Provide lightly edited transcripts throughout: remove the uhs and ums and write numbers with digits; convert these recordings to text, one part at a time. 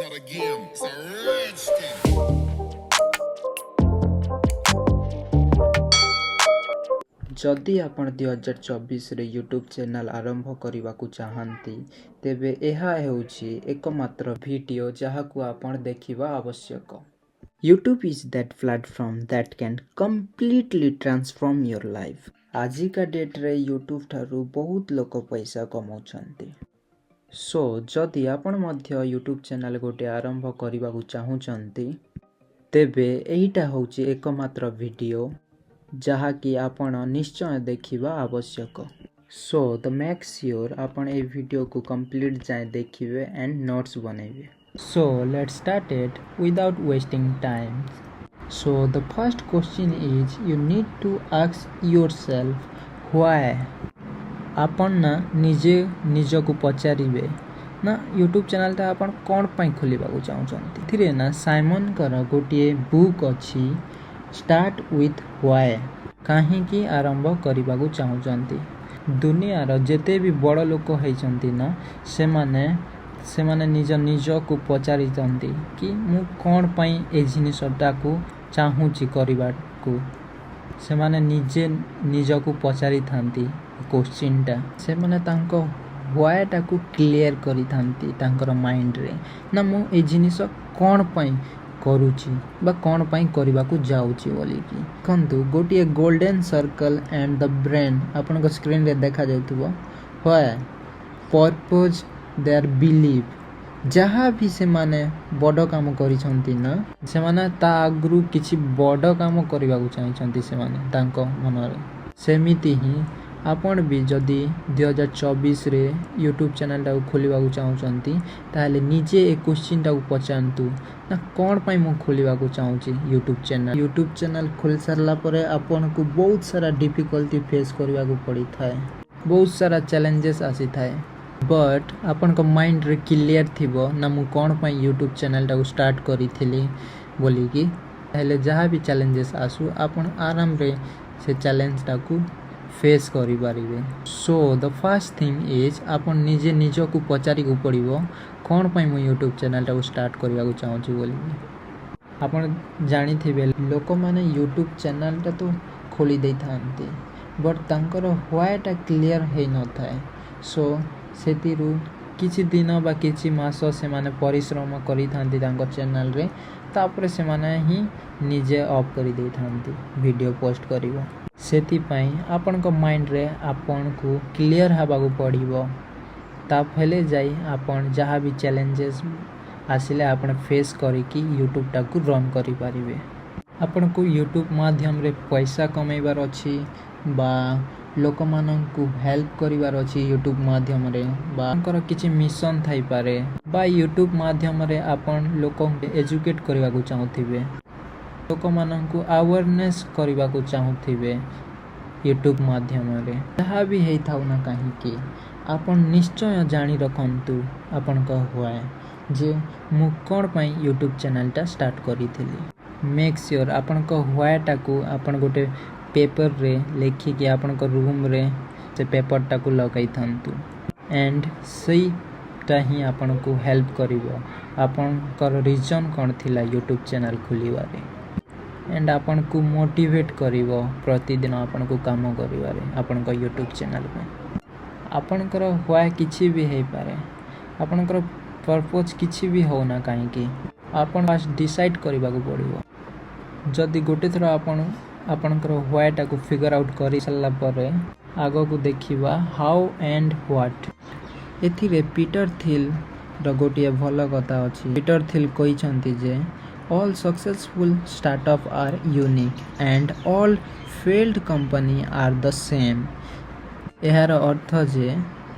Not a game, it's a rich thing. ଯଦି ଆପଣ 2024ରେ YouTube channel ଆରମ୍ଭ କରିବାକୁ ଚାହାନ୍ତି, ତେବେ ଏହା ହେଉଛି ଏକମାତ୍ର ଭିଡ଼ିଓ ଯାହାକୁ ଆପଣ ଦେଖିବା ଆବଶ୍ୟକ। YouTube is that platform that can completely transform your life. ଆଜିକା ଡେଟ୍ରେ ୟୁଟ୍ୟୁବ୍ ଠାରୁ ବହୁତ ଲୋକ ପଇସା କମାଉଛନ୍ତି। ସୋ ଯଦି ଆପଣ ମଧ୍ୟ ୟୁଟ୍ୟୁବ୍ ଚ୍ୟାନେଲ୍ ଗୋଟେ ଆରମ୍ଭ କରିବାକୁ ଚାହୁଁଛନ୍ତି, ତେବେ ଏଇଟା ହେଉଛି ଏକମାତ୍ର ଭିଡ଼ିଓ ଯାହାକି ଆପଣ ନିଶ୍ଚୟ ଦେଖିବା ଆବଶ୍ୟକ। ସୋ the make sure ଆପଣ ଏଇ ଭିଡ଼ିଓକୁ କମ୍ପ୍ଲିଟ୍ ଯାଏଁ ଦେଖିବେ ଆଣ୍ଡ ନୋଟ୍ସ ବନେଇବେ। So let's start it without wasting time. So the first question is, you need to ask yourself why. ଆପଣ ନା ନିଜେ ନିଜକୁ ପଚାରିବେ ନା, ୟୁଟ୍ୟୁବ୍ ଚ୍ୟାନେଲ୍ଟା ଆପଣ କ'ଣ ପାଇଁ ଖୋଲିବାକୁ ଚାହୁଁଛନ୍ତି। ଏଥିରେ ନା ସାଇମନଙ୍କର ଗୋଟିଏ ବୁକ୍ ଅଛି, ଷ୍ଟାର୍ଟ ୱିଥ୍ why. କାହିଁକି ଆରମ୍ଭ କରିବାକୁ ଚାହୁଁଛନ୍ତି? ଦୁନିଆର ଯେତେ ବି ବଡ଼ ଲୋକ ହେଇଛନ୍ତି ନା, ସେମାନେ ନିଜ ନିଜକୁ ପଚାରିଛନ୍ତି କି ମୁଁ କ'ଣ ପାଇଁ ଏ ଜିନିଷଟାକୁ ଚାହୁଁଛି କରିବାକୁ। ସେମାନେ ନିଜେ ନିଜକୁ ପଚାରିଥାନ୍ତି କୋଶ୍ଚିନ୍ଟା। ସେମାନେ ତାଙ୍କ ହ୍ୱାଇଟାକୁ କ୍ଲିୟର କରିଥାନ୍ତି ତାଙ୍କର ମାଇଣ୍ଡରେ ନା, ମୁଁ ଏ ଜିନିଷ କ'ଣ ପାଇଁ କରୁଛି ବା କ'ଣ ପାଇଁ କରିବାକୁ ଯାଉଛି ବୋଲିକି। ଦେଖନ୍ତୁ, ଗୋଟିଏ golden circle and the brain ଆପଣଙ୍କ ସ୍କ୍ରିନ୍ରେ ଦେଖାଯାଉଥିବ। Why, purpose, there belief. ଯାହା ବି ସେମାନେ ବଡ଼ କାମ କରିଛନ୍ତି ନା, ସେମାନେ ତା ଆଗରୁ କିଛି ବଡ଼ କାମ କରିବାକୁ ଚାହିଁଛନ୍ତି ସେମାନେ ତାଙ୍କ ମନରେ। ସେମିତି ହିଁ ଆପଣ ବି ଯଦି 2024ରେ ୟୁଟ୍ୟୁବ୍ ଚ୍ୟାନେଲ୍ଟାକୁ ଖୋଲିବାକୁ ଚାହୁଁଛନ୍ତି, ତାହେଲେ ନିଜେ ଏ କୋଶ୍ଚିନ୍ଟାକୁ ପଚାରନ୍ତୁ ନା, କ'ଣ ପାଇଁ ମୁଁ ଖୋଲିବାକୁ ଚାହୁଁଛି ୟୁଟ୍ୟୁବ୍ ଚ୍ୟାନେଲ୍? ୟୁଟ୍ୟୁବ୍ ଚ୍ୟାନେଲ୍ ଖୋଲି ସାରିଲା ପରେ ଆପଣଙ୍କୁ ବହୁତ ସାରା ଡିଫିକଲ୍ଟି ଫେସ୍ କରିବାକୁ ପଡ଼ିଥାଏ, ବହୁତ ସାରା ଚ୍ୟାଲେଞ୍ଜେସ୍ ଆସିଥାଏ। ବଟ୍ ଆପଣଙ୍କ ମାଇଣ୍ଡରେ କ୍ଲିୟର୍ ଥିବ ନା, ମୁଁ କ'ଣ ପାଇଁ ୟୁଟ୍ୟୁବ୍ ଚ୍ୟାନେଲ୍ଟାକୁ ଷ୍ଟାର୍ଟ କରିଥିଲି ବୋଲିକି, ତାହେଲେ ଯାହା ବି ଚ୍ୟାଲେଞ୍ଜେସ୍ ଆସୁ, ଆପଣ ଆରାମରେ ସେ ଚ୍ୟାଲେଞ୍ଜଟାକୁ ଫେସ୍ କରିପାରିବେ। So the first thing is, ଆପଣ ନିଜେ ନିଜକୁ ପଚାରିବାକୁ ପଡ଼ିବ, କ'ଣ ପାଇଁ ମୁଁ ୟୁଟ୍ୟୁବ୍ ଚ୍ୟାନେଲ୍ଟାକୁ ଷ୍ଟାର୍ଟ କରିବାକୁ ଚାହୁଁଛି ବୋଲିକି। ଆପଣ ଜାଣିଥିବେ, ଲୋକମାନେ ୟୁଟ୍ୟୁବ୍ ଚ୍ୟାନେଲ୍ଟା ତ ଖୋଲି ଦେଇଥାନ୍ତି, ବଟ୍ ତାଙ୍କର ହ୍ୱାଇଟା କ୍ଲିୟର୍ ହେଇନଥାଏ। ସୋ ସେଥିରୁ କିଛି ଦିନ ବା କିଛି ମାସ ସେମାନେ ପରିଶ୍ରମ କରିଥାନ୍ତି ତାଙ୍କ ଚ୍ୟାନେଲ୍ରେ, ତାପରେ ସେମାନେ ହିଁ ନିଜେ ଅଫ୍ କରିଦେଇଥାନ୍ତି ଭିଡ଼ିଓ ପୋଷ୍ଟ କରିବା। ସେଥିପାଇଁ ଆପଣଙ୍କ ମାଇଣ୍ଡରେ ଆପଣଙ୍କୁ କ୍ଲିୟର୍ ହେବାକୁ ପଡ଼ିବ। ତାହେଲେ ଯାଇ ଆପଣ ଯାହା ବି ଚ୍ୟାଲେଞ୍ଜେସ୍ ଆସିଲେ ଆପଣ ଫେସ୍ କରିକି ୟୁଟ୍ୟୁବଟାକୁ ରନ୍ କରିପାରିବେ। ଆପଣଙ୍କୁ ୟୁଟ୍ୟୁବ୍ ମାଧ୍ୟମରେ ପଇସା କମେଇବାର ଅଛି ବା ଲୋକମାନଙ୍କୁ ହେଲ୍ପ କରିବାର ଅଛି ୟୁଟ୍ୟୁବ୍ ମାଧ୍ୟମରେ, ବା ଆପଣଙ୍କର କିଛି ମିଶନ୍ ଥାଇପାରେ, ବା ୟୁଟ୍ୟୁବ୍ ମାଧ୍ୟମରେ ଆପଣ ଲୋକଙ୍କୁ ଏଜୁକେଟ୍ କରିବାକୁ ଚାହୁଁଥିବେ, ଲୋକମାନଙ୍କୁ ଆୱାରନେସ୍ କରିବାକୁ ଚାହୁଁଥିବେ ୟୁଟ୍ୟୁବ୍ ମାଧ୍ୟମରେ, ଯାହା ବି ହେଇଥାଉ ନା କାହିଁକି, ଆପଣ ନିଶ୍ଚୟ ଜାଣି ରଖନ୍ତୁ ଆପଣଙ୍କ why ଯେ ମୁଁ କ'ଣ ପାଇଁ ୟୁଟ୍ୟୁବ୍ ଚ୍ୟାନେଲ୍ଟା ଷ୍ଟାର୍ଟ କରିଥିଲି। ମେକ୍ ସିଓର ଆପଣଙ୍କ ହ୍ୱାଇଟାକୁ ଆପଣ ଗୋଟେ ପେପରରେ ଲେଖିକି ଆପଣଙ୍କ ରୁମ୍ରେ ସେ ପେପରଟାକୁ ଲଗାଇଥାନ୍ତୁ। ଆଣ୍ଡ ସେଇଟା ହିଁ ଆପଣଙ୍କୁ ହେଲ୍ପ କରିବ, ଆପଣଙ୍କର ରିଜନ୍ କ'ଣ ଥିଲା ୟୁଟ୍ୟୁବ୍ ଚ୍ୟାନେଲ୍ ଖୋଲିବାରେ, ଆଣ୍ଡ ଆପଣଙ୍କୁ ମୋଟିଭେଟ୍ କରିବ ପ୍ରତିଦିନ ଆପଣଙ୍କୁ କାମ କରିବାରେ ଆପଣଙ୍କ ୟୁଟ୍ୟୁବ୍ ଚ୍ୟାନେଲ୍ ପାଇଁ। ଆପଣଙ୍କର why କିଛି ବି ହେଇପାରେ, ଆପଣଙ୍କର ପର୍ପୋଜ୍ କିଛି ବି ହେଉନା କାହିଁକି, ଆପଣ ଫାଷ୍ଟ ଡିସାଇଡ଼୍ କରିବାକୁ ପଡ଼ିବ। ଯଦି ଗୋଟେ ଥର ଆପଣ ଆପଣଙ୍କର ହ୍ୱାଇଟାକୁ ଫିଗର ଆଉଟ୍ କରିସାରିଲା ପରେ ଆଗକୁ ଦେଖିବା how and what. ଏଥିରେ ପିଟର ଥିଲ୍ର ଗୋଟିଏ ଭଲ କଥା ଅଛି। ପିଟର ଥିଲ୍ କହିଛନ୍ତି ଯେ all successful startup are unique and all failed company are the same. ଏହାର ଅର୍ଥ ଯେ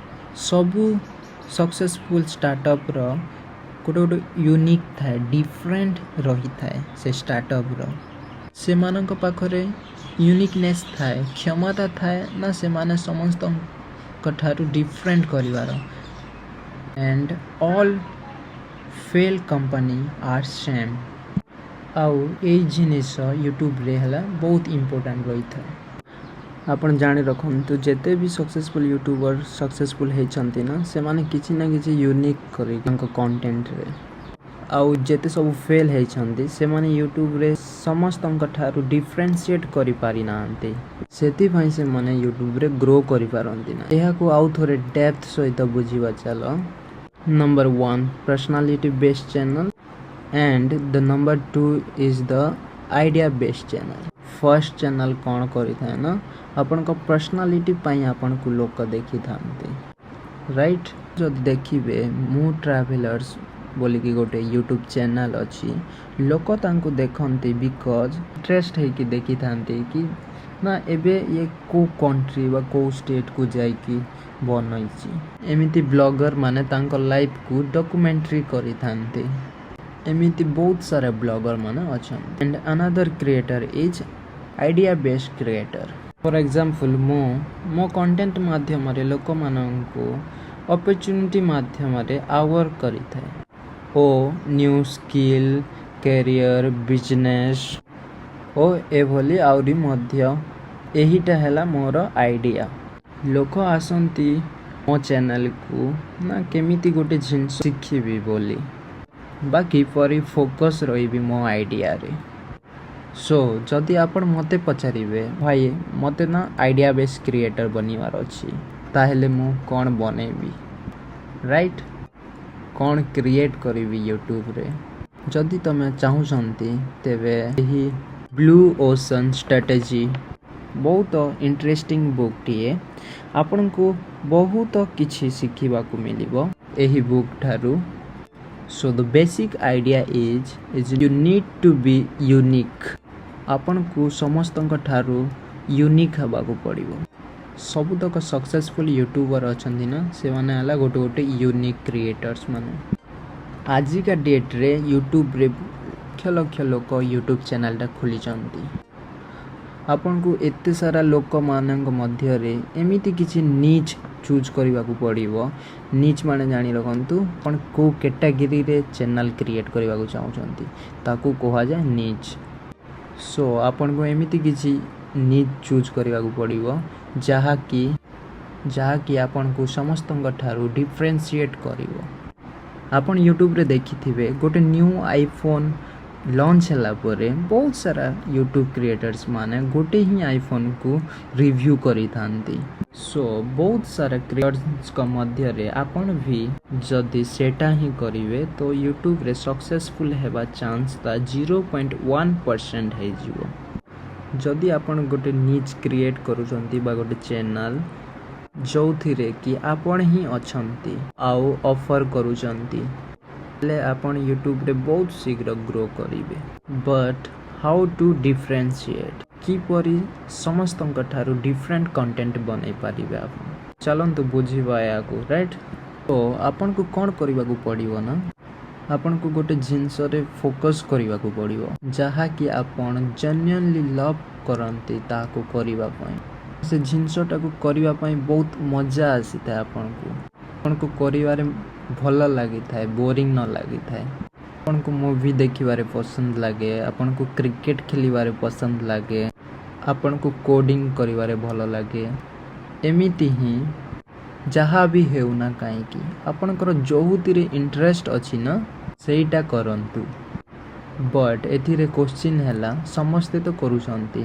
ସବୁ ସକ୍ସେସଫୁଲ୍ ଷ୍ଟାର୍ଟଅପ୍ର ଗୋଟେ ଗୋଟେ ୟୁନିକ୍ ଥାଏ, ଡିଫରେଣ୍ଟ ରହିଥାଏ ସେ ଷ୍ଟାର୍ଟଅପ୍ର। ସେମାନଙ୍କ ପାଖରେ ୟୁନିକନେସ୍ ଥାଏ, କ୍ଷମତା ଥାଏ ନା ସେମାନେ ସମସ୍ତଙ୍କ ଠାରୁ ଡିଫରେଣ୍ଟ କରିବାର, and all fail company are same. ଆଉ ଏଇ ଜିନିଷ ୟୁଟ୍ୟୁବରେ ହେଲା ବହୁତ ଇମ୍ପୋର୍ଟାଣ୍ଟ ରହିଥାଏ। ଆପଣ ଜାଣି ରଖନ୍ତୁ, ଯେତେ ବି ସକ୍ସେସଫୁଲ୍ ୟୁଟ୍ୟୁବର୍ ସକ୍ସେସଫୁଲ୍ ହେଇଛନ୍ତି ନା, ସେମାନେ କିଛି ନା କିଛି ୟୁନିକ୍ କରି ତାଙ୍କ କଣ୍ଟେଣ୍ଟରେ। ଆଉ ଯେତେ ସବୁ ଫେଲ୍ ହେଇଛନ୍ତି, ସେମାନେ ୟୁଟ୍ୟୁବରେ ସମସ୍ତଙ୍କ ଠାରୁ ଡିଫରେନ୍ସିଏଟ୍ କରିପାରିନାହାନ୍ତି। ସେଥିପାଇଁ ସେମାନେ ୟୁଟ୍ୟୁବରେ ଗ୍ରୋ କରିପାରନ୍ତି ନା। ଏହାକୁ ଆଉ ଥରେ ଡେପ୍ଥ ସହିତ ବୁଝିବା ଚାଲ। Number one, personality based channel, and the number two is the idea based channel. First channel କ'ଣ କରିଥାଏ ନା, ଆପଣଙ୍କ ପର୍ସନାଲିଟି ପାଇଁ ଆପଣଙ୍କୁ ଲୋକ ଦେଖିଥାନ୍ତି, ରାଇଟ୍? ଯଦି ଦେଖିବେ, ମୁଁ ଟ୍ରାଭେଲର୍ସ ବୋଲିକି ଗୋଟେ ୟୁଟ୍ୟୁବ୍ ଚ୍ୟାନେଲ୍ ଅଛି। ଲୋକ ତାଙ୍କୁ ଦେଖନ୍ତି because interest ହେଇକି ଦେଖିଥାନ୍ତି କି ନା, ଏବେ ଇଏ କେଉଁ କଣ୍ଟ୍ରି ବା କେଉଁ ଷ୍ଟେଟ୍କୁ ଯାଇକି ବନେଇଛି। ଏମିତି ବ୍ଲଗର୍ ମାନେ ତାଙ୍କ ଲାଇଫ୍କୁ ଡକୁମେଣ୍ଟ୍ରି କରିଥାନ୍ତି। ଏମିତି ବହୁତ ସାରା ବ୍ଲଗର୍ ମାନେ ଅଛନ୍ତି। And another creator is idea based creator. For example, ମୁଁ ମୋ କଣ୍ଟେଣ୍ଟ ମାଧ୍ୟମରେ ଲୋକମାନଙ୍କୁ ଅପରଚ୍ୟୁନିଟି ମାଧ୍ୟମରେ ଆୱେର୍ କରିଥାଏ ଓ ନ୍ୟୁ ସ୍କିଲ୍, କ୍ୟାରିୟର, ବିଜନେସ୍ ଓ ଏଭଳି ଆହୁରି ମଧ୍ୟ। ଏହିଟା ହେଲା ମୋର ଆଇଡ଼ିଆ। ଲୋକ ଆସନ୍ତି ମୋ ଚ୍ୟାନେଲକୁ ନା, କେମିତି ଗୋଟେ ଜିନିଷ ଶିଖିବି ବୋଲି ବା କିପରି ଫୋକସ୍ ରହିବି ମୋ ଆଇଡ଼ିଆରେ। ସୋ ଯଦି ଆପଣ ମୋତେ ପଚାରିବେ, "ଭାଇ, ମୋତେ ନା ଆଇଡ଼ିଆ ବେସ୍ କ୍ରିଏଟର୍ ବନିବାର ଅଛି, ତାହେଲେ ମୁଁ କ'ଣ ବନେଇବି, ରାଇଟ୍? କ'ଣ କ୍ରିଏଟ୍ କରିବି ୟୁଟ୍ୟୁବରେ?" ଯଦି ତୁମେ ଚାହୁଁଛନ୍ତି, ତେବେ ଏହି ବ୍ଲୁ ଓସନ୍ ଷ୍ଟ୍ରାଟେଜି ବହୁତ ଇଣ୍ଟରେଷ୍ଟିଂ ବୁକ୍ଟିଏ। ଆପଣଙ୍କୁ ବହୁତ କିଛି ଶିଖିବାକୁ ମିଳିବ ଏହି ବୁକ୍ ଠାରୁ। So the basic idea is you need to be unique. ଆପଣଙ୍କୁ ସମସ୍ତଙ୍କ ଠାରୁ ୟୁନିକ୍ ହେବାକୁ ପଡ଼ିବ। ସବୁତକ ସକ୍ସେସଫୁଲ୍ ୟୁଟ୍ୟୁବର୍ ଅଛନ୍ତି ନା, ସେମାନେ ହେଲା ଗୋଟେ ଗୋଟେ ୟୁନିକ୍ କ୍ରିଏଟର୍ସ ମାନେ। ଆଜିକା ଡେଟ୍ରେ ୟୁଟ୍ୟୁବରେ ଲକ୍ଷ ଲକ୍ଷ ଲୋକ ୟୁଟ୍ୟୁବ୍ ଚ୍ୟାନେଲ୍ଟା ଖୋଲିଛନ୍ତି। ଆପଣଙ୍କୁ ଏତେ ସାରା ଲୋକମାନଙ୍କ ମଧ୍ୟରେ ଏମିତି କିଛି ନିଚ୍ ଚୁଜ୍ କରିବାକୁ ପଡ଼ିବ। ନିଚ୍ ମାନେ ଜାଣି ରଖନ୍ତୁ, ଆପଣ କେଉଁ କ୍ୟାଟାଗୋରୀରେ ଚ୍ୟାନେଲ୍ କ୍ରିଏଟ୍ କରିବାକୁ ଚାହୁଁଛନ୍ତି, ତାକୁ କୁହାଯାଏ ନିଚ୍। ସୋ ଆପଣଙ୍କୁ ଏମିତି କିଛି ନିଚ୍ ଚୁଜ୍ କରିବାକୁ ପଡ଼ିବ, ଯାହାକି ଆପଣଙ୍କୁ ସମସ୍ତଙ୍କ ଠାରୁ ଡିଫରେନ୍ସିଏଟ୍ କରିବ। ଆପଣ ୟୁଟ୍ୟୁବରେ ଦେଖିଥିବେ, ଗୋଟେ ନ୍ୟୁ ଆଇଫୋନ୍ ଲଞ୍ଚ ହେଲା ପରେ ବହୁତ ସାରା ୟୁଟ୍ୟୁବ୍ କ୍ରିଏଟର୍ସ ମାନେ ଗୋଟେ ହିଁ ଆଇଫୋନ୍କୁ ରିଭ୍ୟୁ କରିଥାନ୍ତି। ସୋ ବହୁତ ସାରା କ୍ରିଏଟର୍ସଙ୍କ ମଧ୍ୟରେ ଆପଣ ବି ଯଦି ସେଟା ହିଁ କରିବେ, ତ ୟୁଟ୍ୟୁବରେ ସକ୍ସେସଫୁଲ୍ ହେବା ଚାନ୍ସଟା 0.1% ହେଇଯିବ। ଯଦି ଆପଣ ଗୋଟେ ନିଚ୍ କ୍ରିଏଟ୍ କରୁଛନ୍ତି ବା ଗୋଟେ ଚ୍ୟାନେଲ୍, ଯେଉଁଥିରେ କି ଆପଣ ହିଁ ଅଛନ୍ତି ଆଉ ଅଫର୍ କରୁଛନ୍ତି, ହେଲେ ଆପଣ ୟୁଟ୍ୟୁବରେ ବହୁତ ଶୀଘ୍ର ଗ୍ରୋ କରିବେ। But how to differentiate? କିପରି ସମସ୍ତଙ୍କ ଠାରୁ ଡିଫରେଣ୍ଟ କଣ୍ଟେଣ୍ଟ ବନେଇ ପାରିବେ ଆପଣ? ଚାଲନ୍ତୁ ବୁଝିବା ଏହାକୁ, ରାଇଟ୍? ତ ଆପଣଙ୍କୁ କ'ଣ କରିବାକୁ ପଡ଼ିବ ନା, ଆପଣଙ୍କୁ ଗୋଟେ ଜିନିଷରେ ଫୋକସ୍ କରିବାକୁ ପଡ଼ିବ, ଯାହାକି ଆପଣ ଜେନ୍ୟୁନଲି ଲଭ୍ କରନ୍ତି ତାହାକୁ କରିବା ପାଇଁ। ସେ ଜିନିଷଟାକୁ କରିବା ପାଇଁ ବହୁତ ମଜା ଆସିଥାଏ ଆପଣଙ୍କୁ। ଆପଣଙ୍କୁ କରିବାରେ ଭଲ ଲାଗିଥାଏ, ବୋରିଂ ନ ଲାଗିଥାଏ। ଆପଣଙ୍କୁ ମୁଭି ଦେଖିବାରେ ପସନ୍ଦ ଲାଗେ, ଆପଣଙ୍କୁ କ୍ରିକେଟ ଖେଳିବାରେ ପସନ୍ଦ ଲାଗେ, ଆପଣଙ୍କୁ କୋଡ଼ିଂ କରିବାରେ ଭଲ ଲାଗେ, ଏମିତି ହିଁ ଯାହା ବି ହେଉନା କାହିଁକି, ଆପଣଙ୍କର ଯେଉଁଥିରେ ଇଣ୍ଟରେଷ୍ଟ ଅଛି ନା, ସେଇଟା କରନ୍ତୁ। ବଟ୍ ଏଥିରେ କୋଶ୍ଚିନ୍ ହେଲା, ସମସ୍ତେ ତ କରୁଛନ୍ତି,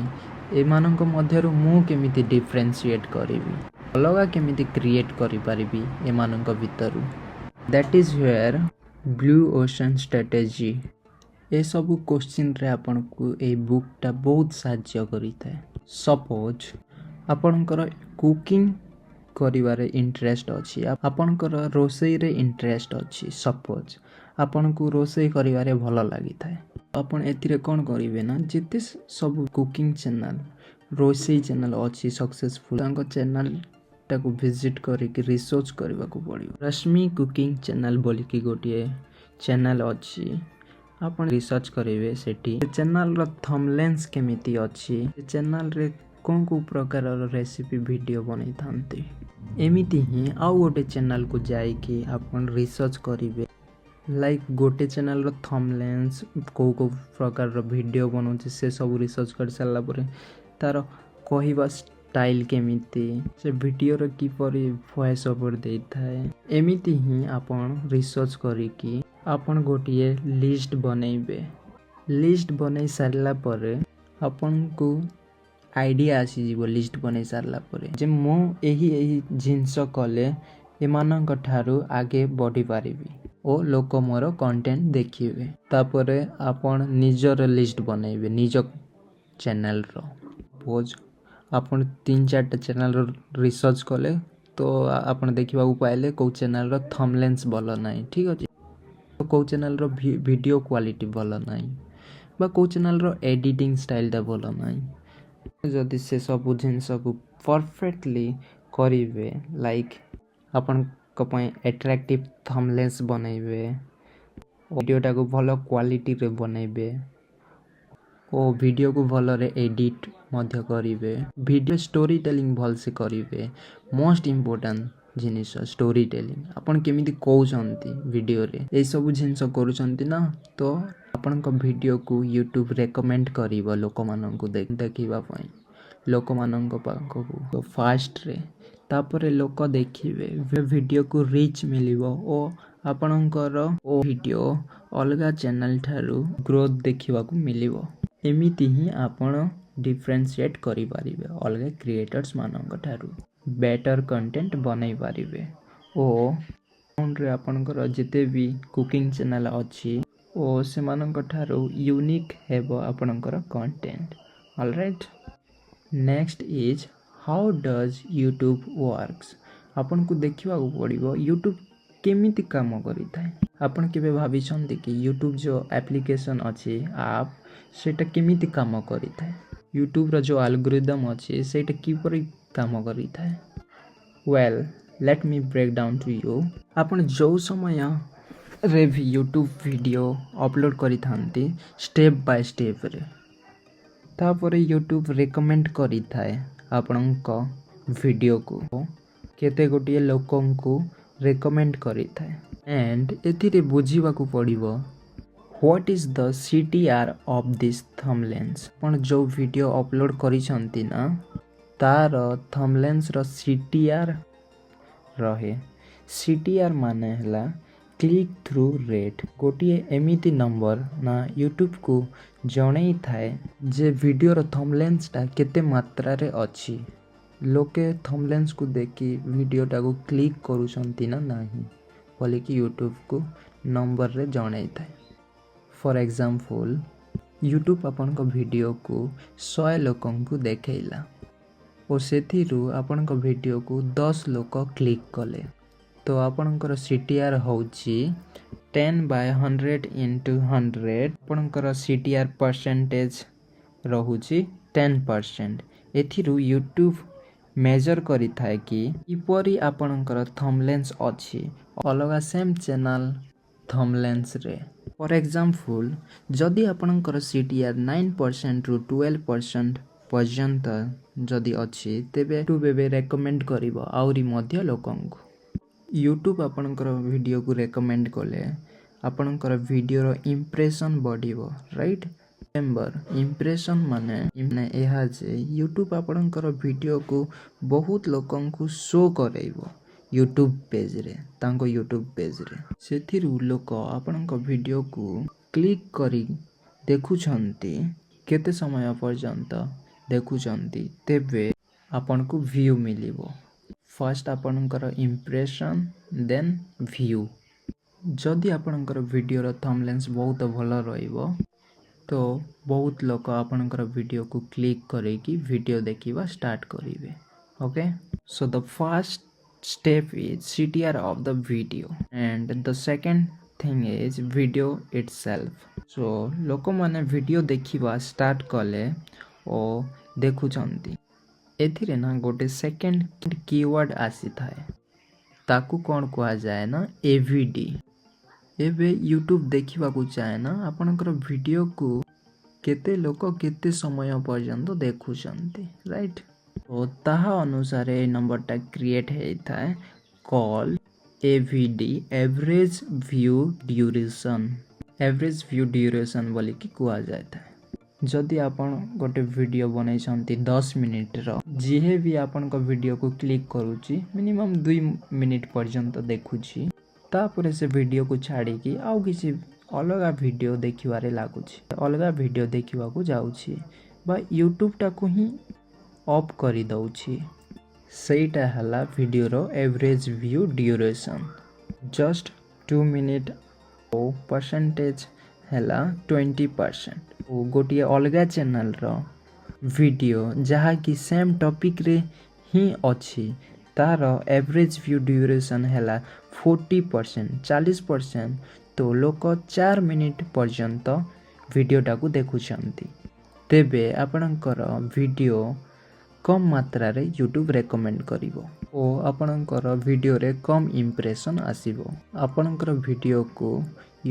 ଏମାନଙ୍କ ମଧ୍ୟରୁ ମୁଁ କେମିତି ଡିଫରେନ୍ସିଏଟ୍ କରିବି? ଅଲଗା କେମିତି କ୍ରିଏଟ୍ କରିପାରିବି ଏମାନଙ୍କ ଭିତରୁ? That is where blue ocean strategy. ଏସବୁ କୋଶ୍ଚିନ୍ରେ ଆପଣଙ୍କୁ ଏଇ ବୁକ୍ଟା ବହୁତ ସାହାଯ୍ୟ କରିଥାଏ। ସପୋଜ୍ ଆପଣଙ୍କର କୁକିଂ କରିବାରେ ଇଣ୍ଟରେଷ୍ଟ ଅଛି, ଆପଣଙ୍କର ରୋଷେଇରେ ଇଣ୍ଟରେଷ୍ଟ ଅଛି। ସପୋଜ୍ ଆପଣଙ୍କୁ ରୋଷେଇ କରିବାରେ ଭଲ ଲାଗିଥାଏ। ଆପଣ ଏଥିରେ କ'ଣ କରିବେ ନା, ଯେତେ ସବୁ କୁକିଂ ଚ୍ୟାନେଲ୍, ରୋଷେଇ ଚ୍ୟାନେଲ୍ ଅଛି ସକ୍ସେସଫୁଲ୍, ତାଙ୍କ ଚ୍ୟାନେଲ୍ଟାକୁ ଭିଜିଟ୍ କରିକି ରିସର୍ଚ୍ଚ କରିବାକୁ ପଡ଼ିବ। ରଶ୍ମି କୁକିଂ ଚ୍ୟାନେଲ୍ ବୋଲିକି ଗୋଟିଏ ଚ୍ୟାନେଲ୍ ଅଛି। ଆପଣ ରିସର୍ଚ୍ଚ କରିବେ, ସେଠି ଚ୍ୟାନେଲ୍ର ଥମ୍ବନେଲ୍ସ କେମିତି ଅଛି, ସେ ଚ୍ୟାନେଲ୍ରେ କେଉଁ କେଉଁ ପ୍ରକାରର ରେସିପି ଭିଡ଼ିଓ ବନେଇଥାନ୍ତି। ଏମିତି ହିଁ ଆଉ ଗୋଟେ ଚ୍ୟାନେଲ୍କୁ ଯାଇକି ଆପଣ ରିସର୍ଚ୍ଚ କରିବେ, ଲାଇକ୍ ଗୋଟେ ଚ୍ୟାନେଲ୍ର ଥମ୍ବନେଲ୍ସ, କେଉଁ କେଉଁ ପ୍ରକାରର ଭିଡ଼ିଓ ବନାଉଛି, ସେ ସବୁ ରିସର୍ଚ୍ଚ କରିସାରିଲା ପରେ ତା'ର କହିବା ଷ୍ଟାଇଲ୍ କେମିତି, ସେ ଭିଡ଼ିଓର କିପରି ଭଏସ୍ ଓଭର୍ ଦେଇଥାଏ, ଏମିତି ହିଁ ଆପଣ ରିସର୍ଚ୍ଚ କରିକି ଆପଣ ଗୋଟିଏ ଲିଷ୍ଟ ବନେଇବେ। ଲିଷ୍ଟ ବନେଇ ସାରିଲା ପରେ ଆପଣଙ୍କୁ ଆଇଡ଼ିଆ ଆସିଯିବ, ଲିଷ୍ଟ ବନେଇ ସାରିଲା ପରେ, ଯେ ମୁଁ ଏହି ଏହି ଜିନିଷ କଲେ ଏମାନଙ୍କ ଠାରୁ ଆଗେ ବଢ଼ିପାରିବି ଓ ଲୋକ ମୋର କଣ୍ଟେଣ୍ଟ ଦେଖିବେ। ତାପରେ ଆପଣ ନିଜର ଲିଷ୍ଟ ବନେଇବେ ନିଜ ଚ୍ୟାନେଲର। ସପୋଜ୍ ଆପଣ ତିନି ଚାରିଟା ଚ୍ୟାନେଲର ରିସର୍ଚ୍ଚ କଲେ, ତ ଆପଣ ଦେଖିବାକୁ ପାଇଲେ କେଉଁ ଚ୍ୟାନେଲର ଥମ୍ବନେଲ୍ସ ଭଲ ନାହିଁ, ଠିକ୍ ଅଛି, କେଉଁ ଚ୍ୟାନେଲର ଭିଡ଼ିଓ କ୍ୱାଲିଟି ଭଲ ନାହିଁ ବା କେଉଁ ଚ୍ୟାନେଲର ଏଡ଼ିଟିଂ ଷ୍ଟାଇଲଟା ଭଲ ନାହିଁ। ଯଦି ସେ ସବୁ ଜିନିଷକୁ ପରଫେକ୍ଟଲି କରିବେ, ଲାଇକ୍ ଆପଣଙ୍କ ପାଇଁ ଆଟ୍ରାକ୍ଟିଭ୍ ଥମ୍ବନେଲ୍ସ ବନେଇବେ, ଭିଡ଼ିଓଟାକୁ ଭଲ କ୍ୱାଲିଟିରେ ବନେଇବେ ଓ ଭିଡ଼ିଓକୁ ଭଲରେ ଏଡ଼ିଟ୍ ମଧ୍ୟ କରିବେ, ଭିଡ଼ିଓ ଷ୍ଟୋରି ଟେଲିଂ ଭଲସେ କରିବେ। ମୋଷ୍ଟ ଇମ୍ପୋର୍ଟାଣ୍ଟ ଜିନିଷ ଷ୍ଟୋରି ଟେଲିଂ, ଆପଣ କେମିତି କହୁଛନ୍ତି ଭିଡ଼ିଓରେ। ଏଇସବୁ ଜିନିଷ କରୁଛନ୍ତି ନା, ତ ଆପଣଙ୍କ ଭିଡ଼ିଓକୁ ୟୁଟ୍ୟୁବ୍ ରେକମେଣ୍ଡ କରିବ ଲୋକମାନଙ୍କୁ ଦେଖିବା ପାଇଁ, ଲୋକମାନଙ୍କ ପାଖକୁ। ତ ଫାଷ୍ଟରେ ତାପରେ ଲୋକ ଦେଖିବେ, ଭିଡ଼ିଓକୁ ରିଚ୍ ମିଳିବ ଓ ଆପଣଙ୍କର ଓ ଭିଡ଼ିଓ ଅଲଗା ଚ୍ୟାନେଲ୍ ଠାରୁ ଗ୍ରୋଥ୍ ଦେଖିବାକୁ ମିଳିବ। ଏମିତି ହିଁ ଆପଣ ଡିଫରେନ୍ସିଏଟ୍ କରିପାରିବେ ଅଲଗା କ୍ରିଏଟର୍ସ ମାନଙ୍କ ଠାରୁ, ବେଟର୍ କଣ୍ଟେଣ୍ଟ ବନେଇ ପାରିବେ ଓ ରେ ଆପଣଙ୍କର ଯେତେ ବି କୁକିଂ ଚ୍ୟାନେଲ୍ ଅଛି ଓ ସେମାନଙ୍କ ଠାରୁ ୟୁନିକ୍ ହେବ ଆପଣଙ୍କର content. Alright, next is, how does YouTube works? ଆପଣଙ୍କୁ ଦେଖିବାକୁ ପଡ଼ିବ ୟୁଟ୍ୟୁବ୍ କେମିତି କାମ କରିଥାଏ। ଆପଣ କେବେ ଭାବିଛନ୍ତି କି ୟୁଟ୍ୟୁବ୍ ଯେଉଁ ଆପ୍ଲିକେସନ୍ ଅଛି, ଆପ୍, ସେଇଟା କେମିତି କାମ କରିଥାଏ? ୟୁଟ୍ୟୁବ୍ର ଯେଉଁ ଆଲଗୋରିଦମ୍ ଅଛି, ସେଇଟା କିପରି କାମ କରିଥାଏ? Well, let me break down to you. ଆପଣ ଯେଉଁ ସମୟରେ ବି ୟୁଟ୍ୟୁବ୍ ଭିଡ଼ିଓ ଅପଲୋଡ଼ କରିଥାନ୍ତି ଷ୍ଟେପ୍ ବାଇ ଷ୍ଟେପ୍ରେ, ତାପରେ ୟୁଟ୍ୟୁବ୍ ରେକମେଣ୍ଡ କରିଥାଏ ଆପଣଙ୍କ ଭିଡ଼ିଓକୁ, କେତେ ଗୋଟିଏ ଲୋକଙ୍କୁ ରେକମେଣ୍ଡ କରିଥାଏ। ଆଣ୍ଡ ଏଥିରେ ବୁଝିବାକୁ ପଡ଼ିବ, what is the CTR of this thumbnails? ଆପଣ ଯେଉଁ ଭିଡ଼ିଓ ଅପଲୋଡ଼ କରିଛନ୍ତି ନା, ତାର ଥମ୍ବନେଲ୍ସର CTR ରହେ। CTR ମାନେ ହେଲା କ୍ଲିକ୍ ଥ୍ରୁ ରେଟ୍। ଗୋଟିଏ ଏମିତି ନମ୍ବର ନା ୟୁଟ୍ୟୁବକୁ ଜଣେଇଥାଏ ଯେ ଭିଡ଼ିଓର ଥମ୍ବନେଲ୍ସଟା କେତେ ମାତ୍ରାରେ ଅଛି, ଲୋକେ ଥମ୍ବନେଲ୍ସକୁ ଦେଖି ଭିଡ଼ିଓଟାକୁ କ୍ଲିକ୍ କରୁଛନ୍ତି ନା ନାହିଁ ବୋଲିକି ୟୁଟ୍ୟୁବକୁ ନମ୍ବରରେ ଜଣେଇଥାଏ। ଫର୍ ଏକ୍ଜାମ୍ପଲ୍, ୟୁଟ୍ୟୁବ୍ ଆପଣଙ୍କ ଭିଡ଼ିଓକୁ 100 ଲୋକଙ୍କୁ ଦେଖେଇଲା ଓ ସେଥିରୁ ଆପଣଙ୍କ ଭିଡ଼ିଓକୁ 10 ଲୋକ କ୍ଲିକ୍ କଲେ, ତ ଆପଣଙ୍କର CTR ହେଉଛି 10 by 100 into 100। ଆପଣଙ୍କର CTR percentage ରହୁଛି 10%। ଏଥିରୁ ୟୁଟ୍ୟୁବ୍ ମେଜର୍ କରିଥାଏ କି କିପରି ଆପଣଙ୍କର ଥମ୍ବନେଲ୍ସ ଅଛି ଅଲଗା ସେମ୍ ଚ୍ୟାନେଲ୍ ଥମ୍ବନେଲ୍ସରେ। ଫର୍ ଏକ୍ଜାମ୍ପଲ୍, ଯଦି ଆପଣଙ୍କର CTR 9%ରୁ 12% ପର୍ଯ୍ୟନ୍ତ ଯଦି ଅଛି, ତେବେ ୟୁଟ୍ୟୁବ୍ ଏବେ ରେକମେଣ୍ଡ କରିବ ଆହୁରି ମଧ୍ୟ ଲୋକଙ୍କୁ। ୟୁଟ୍ୟୁବ୍ ଆପଣଙ୍କର ଭିଡ଼ିଓକୁ ରେକମେଣ୍ଡ କଲେ ଆପଣଙ୍କର ଭିଡ଼ିଓର ଇମ୍ପ୍ରେସନ୍ ବଢ଼ିବ, ରାଇଟ୍? ରିମେମ୍ବର, ଇମ୍ପ୍ରେସନ୍ ମାନେ ଏହା ଯେ ୟୁଟ୍ୟୁବ୍ ଆପଣଙ୍କର ଭିଡ଼ିଓକୁ ବହୁତ ଲୋକଙ୍କୁ ଶୋ କରେଇବ ୟୁଟ୍ୟୁବ୍ ପେଜ୍ରେ, ତାଙ୍କ ୟୁଟ୍ୟୁବ୍ ପେଜ୍ରେ। ସେଥିରୁ ଲୋକ ଆପଣଙ୍କ ଭିଡ଼ିଓକୁ କ୍ଲିକ୍ କରି ଦେଖୁଛନ୍ତି, କେତେ ସମୟ ପର୍ଯ୍ୟନ୍ତ ଦେଖୁଛନ୍ତି, ତେବେ ଆପଣଙ୍କୁ ଭ୍ୟୁ ମିଳିବ। ଫାର୍ଷ୍ଟ ଆପଣଙ୍କର ଇମ୍ପ୍ରେସନ୍, ଦେନ୍ ଭ୍ୟୁ। ଯଦି ଆପଣଙ୍କର ଭିଡ଼ିଓର ଥମ୍ବନେଲ୍ସ ବହୁତ ଭଲ ରହିବ, ତ ବହୁତ ଲୋକ ଆପଣଙ୍କର ଭିଡ଼ିଓକୁ କ୍ଲିକ୍ କରିକି ଭିଡ଼ିଓ ଦେଖିବା ଷ୍ଟାର୍ଟ କରିବେ। Okay, so the first step is CTR of the video and the second thing is video itself. So ଲୋକମାନେ ଭିଡ଼ିଓ ଦେଖିବା ଷ୍ଟାର୍ଟ କଲେ ଓ ଦେଖୁଛନ୍ତି, ଏଥିରେ ନା ଗୋଟେ ସେକେଣ୍ଡ କିୱାର୍ଡ଼ ଆସିଥାଏ। ତାକୁ କ'ଣ କୁହାଯାଏ ନା AVD। ଏବେ ୟୁଟ୍ୟୁବ୍ ଦେଖିବାକୁ ଚାହେଁ ନା ଆପଣଙ୍କର ଭିଡ଼ିଓକୁ କେତେ ଲୋକ କେତେ ସମୟ ପର୍ଯ୍ୟନ୍ତ ଦେଖୁଛନ୍ତି, ରାଇଟ୍? ଓ ତାହା ଅନୁସାରେ ଏଇ ନମ୍ବରଟା କ୍ରିଏଟ୍ ହେଇଥାଏ, call AVD, average view duration. Average view duration ବୋଲିକି କୁହାଯାଇଥାଏ। ଯଦି ଆପଣ ଗୋଟେ ଭିଡ଼ିଓ ବନେଇଛନ୍ତି 10 ମିନିଟ୍ର, ଯିଏ ବି ଆପଣଙ୍କ ଭିଡ଼ିଓକୁ କ୍ଲିକ୍ କରୁଛି, ମିନିମମ୍ 2 ମିନିଟ୍ ପର୍ଯ୍ୟନ୍ତ ଦେଖୁଛି। ତାପରେ ସେ ଭିଡ଼ିଓକୁ ଛାଡ଼ିକି ଆଉ କିଛି ଅଲଗା ଭିଡ଼ିଓ ଦେଖିବାରେ ଲାଗୁଛି, ଅଲଗା ଭିଡ଼ିଓ ଦେଖିବାକୁ ଯାଉଛି ବା ୟୁଟ୍ୟୁବଟାକୁ ହିଁ ଅଫ୍ କରିଦେଉଛି। ସେଇଟା ହେଲା ଭିଡ଼ିଓର average view duration, just 2 minute ଓ ପରସେଣ୍ଟେଜ୍ ହେଲା 20%। ଓ ଗୋଟିଏ ଅଲଗା ଚ୍ୟାନେଲ୍ର ଭିଡ଼ିଓ, ଯାହାକି ସେମ୍ ଟପିକ୍ରେ ହିଁ ଅଛି, ତା'ର ଏଭରେଜ୍ ଭ୍ୟୁ ଡ୍ୟୁରେସନ୍ ହେଲା 40%, 40%। ତ ଲୋକ 4 ମିନିଟ୍ ପର୍ଯ୍ୟନ୍ତ ଭିଡ଼ିଓଟାକୁ ଦେଖୁଛନ୍ତି। ତେବେ ଆପଣଙ୍କର ଭିଡ଼ିଓ କମ୍ ମାତ୍ରାରେ ୟୁଟ୍ୟୁବ୍ ରେକମେଣ୍ଡ କରିବ ଓ ଆପଣଙ୍କର ଭିଡ଼ିଓରେ କମ୍ ଇମ୍ପ୍ରେସନ୍ ଆସିବ। ଆପଣଙ୍କର ଭିଡ଼ିଓକୁ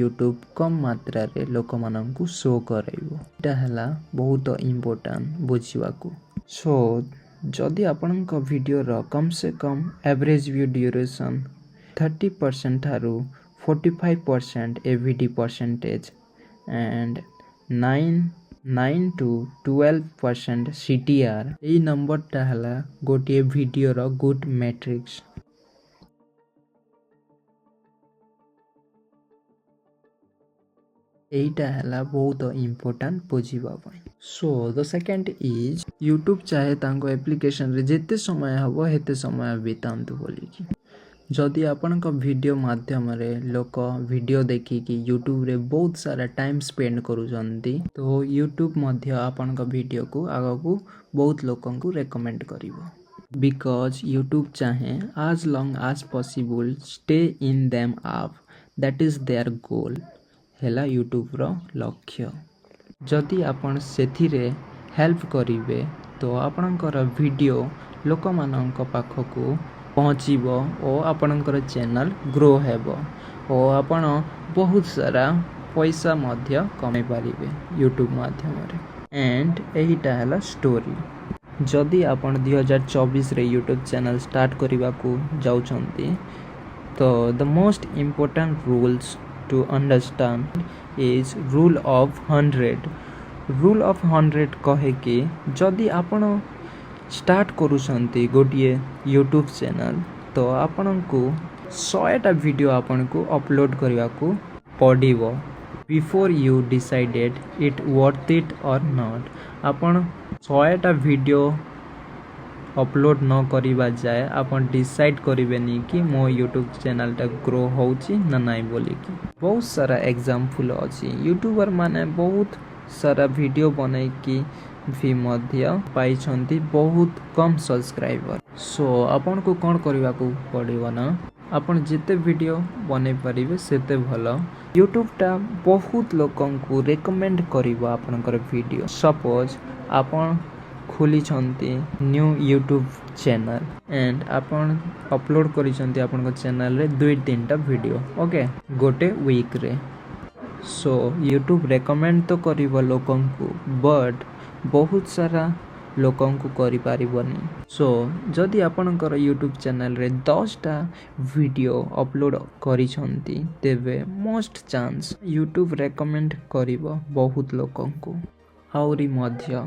ୟୁଟ୍ୟୁବ୍ କମ୍ ମାତ୍ରାରେ ଲୋକମାନଙ୍କୁ ଶୋ କରାଇବ। ଏଇଟା ହେଲା ବହୁତ ଇମ୍ପୋର୍ଟାଣ୍ଟ ବୁଝିବାକୁ। ସୋ ଯଦି ଆପଣଙ୍କ ଭିଡ଼ିଓର କମ୍ ସେ କମ୍ ଆଭରେଜ୍ ଭ୍ୟୁ ଡ୍ୟୁରେସନ୍ 30% ଠାରୁ 45% AVD percentage and 9 to 12% CTR, ଏଇ ନମ୍ବରଟା ହେଲା ଗୋଟିଏ ଭିଡ଼ିଓର ଗୁଡ୍ ମେଟ୍ରିକ୍ସ। ଏଇଟା ହେଲା ବହୁତ ଇମ୍ପୋର୍ଟାଣ୍ଟ ବୁଝିବା ପାଇଁ। So the second is, YouTube ଚାହେଁ ତାଙ୍କ ଆପ୍ଲିକେସନରେ ଯେତେ ସମୟ ହେବ ସେତେ ସମୟ ବିତାନ୍ତୁ ବୋଲିକି। ଯଦି ଆପଣଙ୍କ ଭିଡ଼ିଓ ମାଧ୍ୟମରେ ଲୋକ ଭିଡ଼ିଓ ଦେଖିକି ୟୁଟ୍ୟୁବରେ ବହୁତ ସାରା ଟାଇମ୍ ସ୍ପେଣ୍ଡ କରୁଛନ୍ତି, ତ ୟୁଟ୍ୟୁବ୍ ମଧ୍ୟ ଆପଣଙ୍କ ଭିଡ଼ିଓକୁ ଆଗକୁ ବହୁତ ଲୋକଙ୍କୁ ରେକମେଣ୍ଡ କରିବ, because YouTube ଚାହେଁ as long as possible stay in them app. That is their goal, ହେଲା ୟୁଟ୍ୟୁବ୍ର ଲକ୍ଷ୍ୟ। ଯଦି ଆପଣ ସେଥିରେ ହେଲ୍ପ କରିବେ, ତ ଆପଣଙ୍କର ଭିଡ଼ିଓ ଲୋକମାନଙ୍କ ପାଖକୁ ପହଞ୍ଚିବ ଓ ଆପଣଙ୍କର ଚ୍ୟାନେଲ୍ ଗ୍ରୋ ହେବ ଓ ଆପଣ ବହୁତ ସାରା ପଇସା ମଧ୍ୟ କମେଇ ପାରିବେ ୟୁଟ୍ୟୁବ୍ ମାଧ୍ୟମରେ। ଆଣ୍ଡ ଏଇଟା ହେଲା ଷ୍ଟୋରି। ଯଦି ଆପଣ 2024ରେ ୟୁଟ୍ୟୁବ୍ ଚ୍ୟାନେଲ୍ ଷ୍ଟାର୍ଟ କରିବାକୁ ଯାଉଛନ୍ତି, ତ the most important rules to understand is rule of 100. Rule of 100 କହେ କି ଯଦି ଆପଣ ଷ୍ଟାର୍ଟ କରୁଛନ୍ତି ଗୋଟିଏ ୟୁଟ୍ୟୁବ୍ ଚ୍ୟାନେଲ୍, ତ ଆପଣଙ୍କୁ 100ଟା ଭିଡ଼ିଓ ଆପଣଙ୍କୁ ଅପଲୋଡ଼ କରିବାକୁ ପଡ଼ିବ before you decided it worth it or not. ଆପଣ 100ଟା ଭିଡ଼ିଓ ଅପଲୋଡ଼ ନ କରିବା ଯାଏ ଆପଣ ଡିସାଇଡ଼୍ କରିବେନି କି ମୋ ୟୁଟ୍ୟୁବ୍ ଚ୍ୟାନେଲ୍ଟା ଗ୍ରୋ ହେଉଛି ନା ନାଇଁ ବୋଲିକି। ବହୁତ ସାରା ଏକ୍ଜାମ୍ପଲ୍ ଅଛି। ୟୁଟ୍ୟୁବର୍ ମାନେ ବହୁତ ସାରା ଭିଡ଼ିଓ ବନେଇକି ବି ମଧ୍ୟ ପାଇଛନ୍ତି ବହୁତ କମ୍ ସବସ୍କ୍ରାଇବର୍। ସୋ ଆପଣଙ୍କୁ କ'ଣ କରିବାକୁ ପଡ଼ିବ ନା, ଆପଣ ଯେତେ ଭିଡ଼ିଓ ବନେଇ ପାରିବେ ସେତେ ଭଲ। ୟୁଟ୍ୟୁବଟା ବହୁତ ଲୋକଙ୍କୁ ରେକମେଣ୍ଡ କରିବ ଆପଣଙ୍କର ଭିଡ଼ିଓ। ସପୋଜ୍ ଆପଣ ଖୋଲିଛନ୍ତି ନ୍ୟୁ ୟୁଟ୍ୟୁବ୍ ଚ୍ୟାନେଲ୍ ଆଣ୍ଡ ଆପଣ ଅପଲୋଡ଼ କରିଛନ୍ତି ଆପଣଙ୍କ ଚ୍ୟାନେଲ୍ରେ ଦୁଇ ତିନିଟା ଭିଡ଼ିଓ, ଓକେ, ଗୋଟେ ୱିକ୍ରେ। ସୋ ୟୁଟ୍ୟୁବ୍ ରେକମେଣ୍ଡ ତ କରିବ ଲୋକଙ୍କୁ, ବଟ୍ ବହୁତ ସାରା ଲୋକଙ୍କୁ କରିପାରିବନି। ସୋ ଯଦି ଆପଣଙ୍କର ୟୁଟ୍ୟୁବ୍ ଚ୍ୟାନେଲ୍ରେ 10ଟା ଭିଡ଼ିଓ ଅପଲୋଡ଼ କରିଛନ୍ତି, ତେବେ ମୋଷ୍ଟ ଚାନ୍ସ ୟୁଟ୍ୟୁବ୍ ରେକମେଣ୍ଡ କରିବ ବହୁତ ଲୋକଙ୍କୁ। ଆହୁରି ମଧ୍ୟ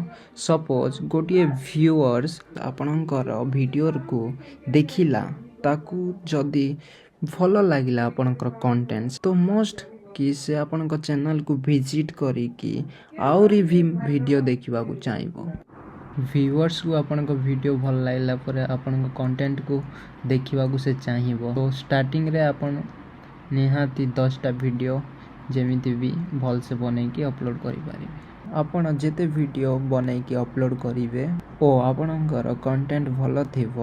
ସପୋଜ୍ ଗୋଟିଏ ଭିଉଅର୍ସ ଆପଣଙ୍କର ଭିଡ଼ିଓକୁ ଦେଖିଲା, ତାକୁ ଯଦି ଭଲ ଲାଗିଲା ଆପଣଙ୍କର କଣ୍ଟେଣ୍ଟ, ତ ମୋଷ୍ଟ କି ସେ ଆପଣଙ୍କ ଚ୍ୟାନେଲ୍କୁ ଭିଜିଟ୍ କରିକି ଆହୁରି ବି ଭିଡ଼ିଓ ଦେଖିବାକୁ ଚାହିଁବ। ଭିଉଅର୍ସକୁ ଆପଣଙ୍କ ଭିଡ଼ିଓ ଭଲ ଲାଗିଲା ପରେ ଆପଣଙ୍କ କଣ୍ଟେଣ୍ଟକୁ ଦେଖିବାକୁ ସେ ଚାହିଁବ। ତ ଷ୍ଟାର୍ଟିଂରେ ଆପଣ ନିହାତି 10ଟା ଭିଡ଼ିଓ ଯେମିତି ବି ଭଲସେ ବନେଇକି ଅପଲୋଡ଼ କରିପାରିବେ। ଆପଣ ଯେତେ ଭିଡ଼ିଓ ବନେଇକି ଅପଲୋଡ଼ କରିବେ ଓ ଆପଣଙ୍କର କଣ୍ଟେଣ୍ଟ ଭଲ ଥିବ,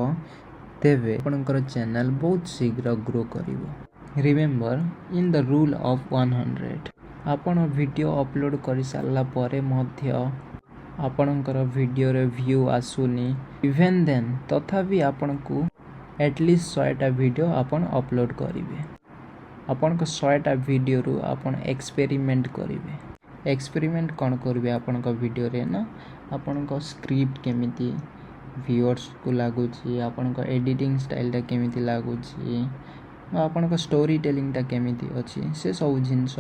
ତେବେ ଆପଣଙ୍କର ଚ୍ୟାନେଲ୍ ବହୁତ ଶୀଘ୍ର ଗ୍ରୋ କରିବ। Remember in the rule of 100. ଆପଣ ଭିଡ଼ିଓ ଅପଲୋଡ଼ କରିସାରିଲା ପରେ ମଧ୍ୟ ଆପଣଙ୍କର ଭିଡ଼ିଓରେ ଭ୍ୟୁ ଆସୁନି, ଇଭେନ୍ ଦେନ୍ ତଥାପି ଆପଣଙ୍କୁ ଆଟଲିଷ୍ଟ 100ଟା ଭିଡ଼ିଓ ଆପଣ ଅପଲୋଡ଼ କରିବେ। ଆପଣଙ୍କ 100ଟା ଭିଡ଼ିଓରୁ ଆପଣ ଏକ୍ସପେରିମେଣ୍ଟ କରିବେ। ଏକ୍ସପେରିମେଣ୍ଟ କ'ଣ କରିବେ ଆପଣଙ୍କ ଭିଡ଼ିଓରେ ନା, ଆପଣଙ୍କ ସ୍କ୍ରିପ୍ଟ କେମିତି ଭିଉଅର୍ସକୁ ଲାଗୁଛି, ଆପଣଙ୍କ ଏଡ଼ିଟିଂ ଷ୍ଟାଇଲଟା କେମିତି ଲାଗୁଛି ବା ଆପଣଙ୍କ ଷ୍ଟୋରି ଟେଲିଂଟା କେମିତି ଅଛି, ସେ ସବୁ ଜିନିଷ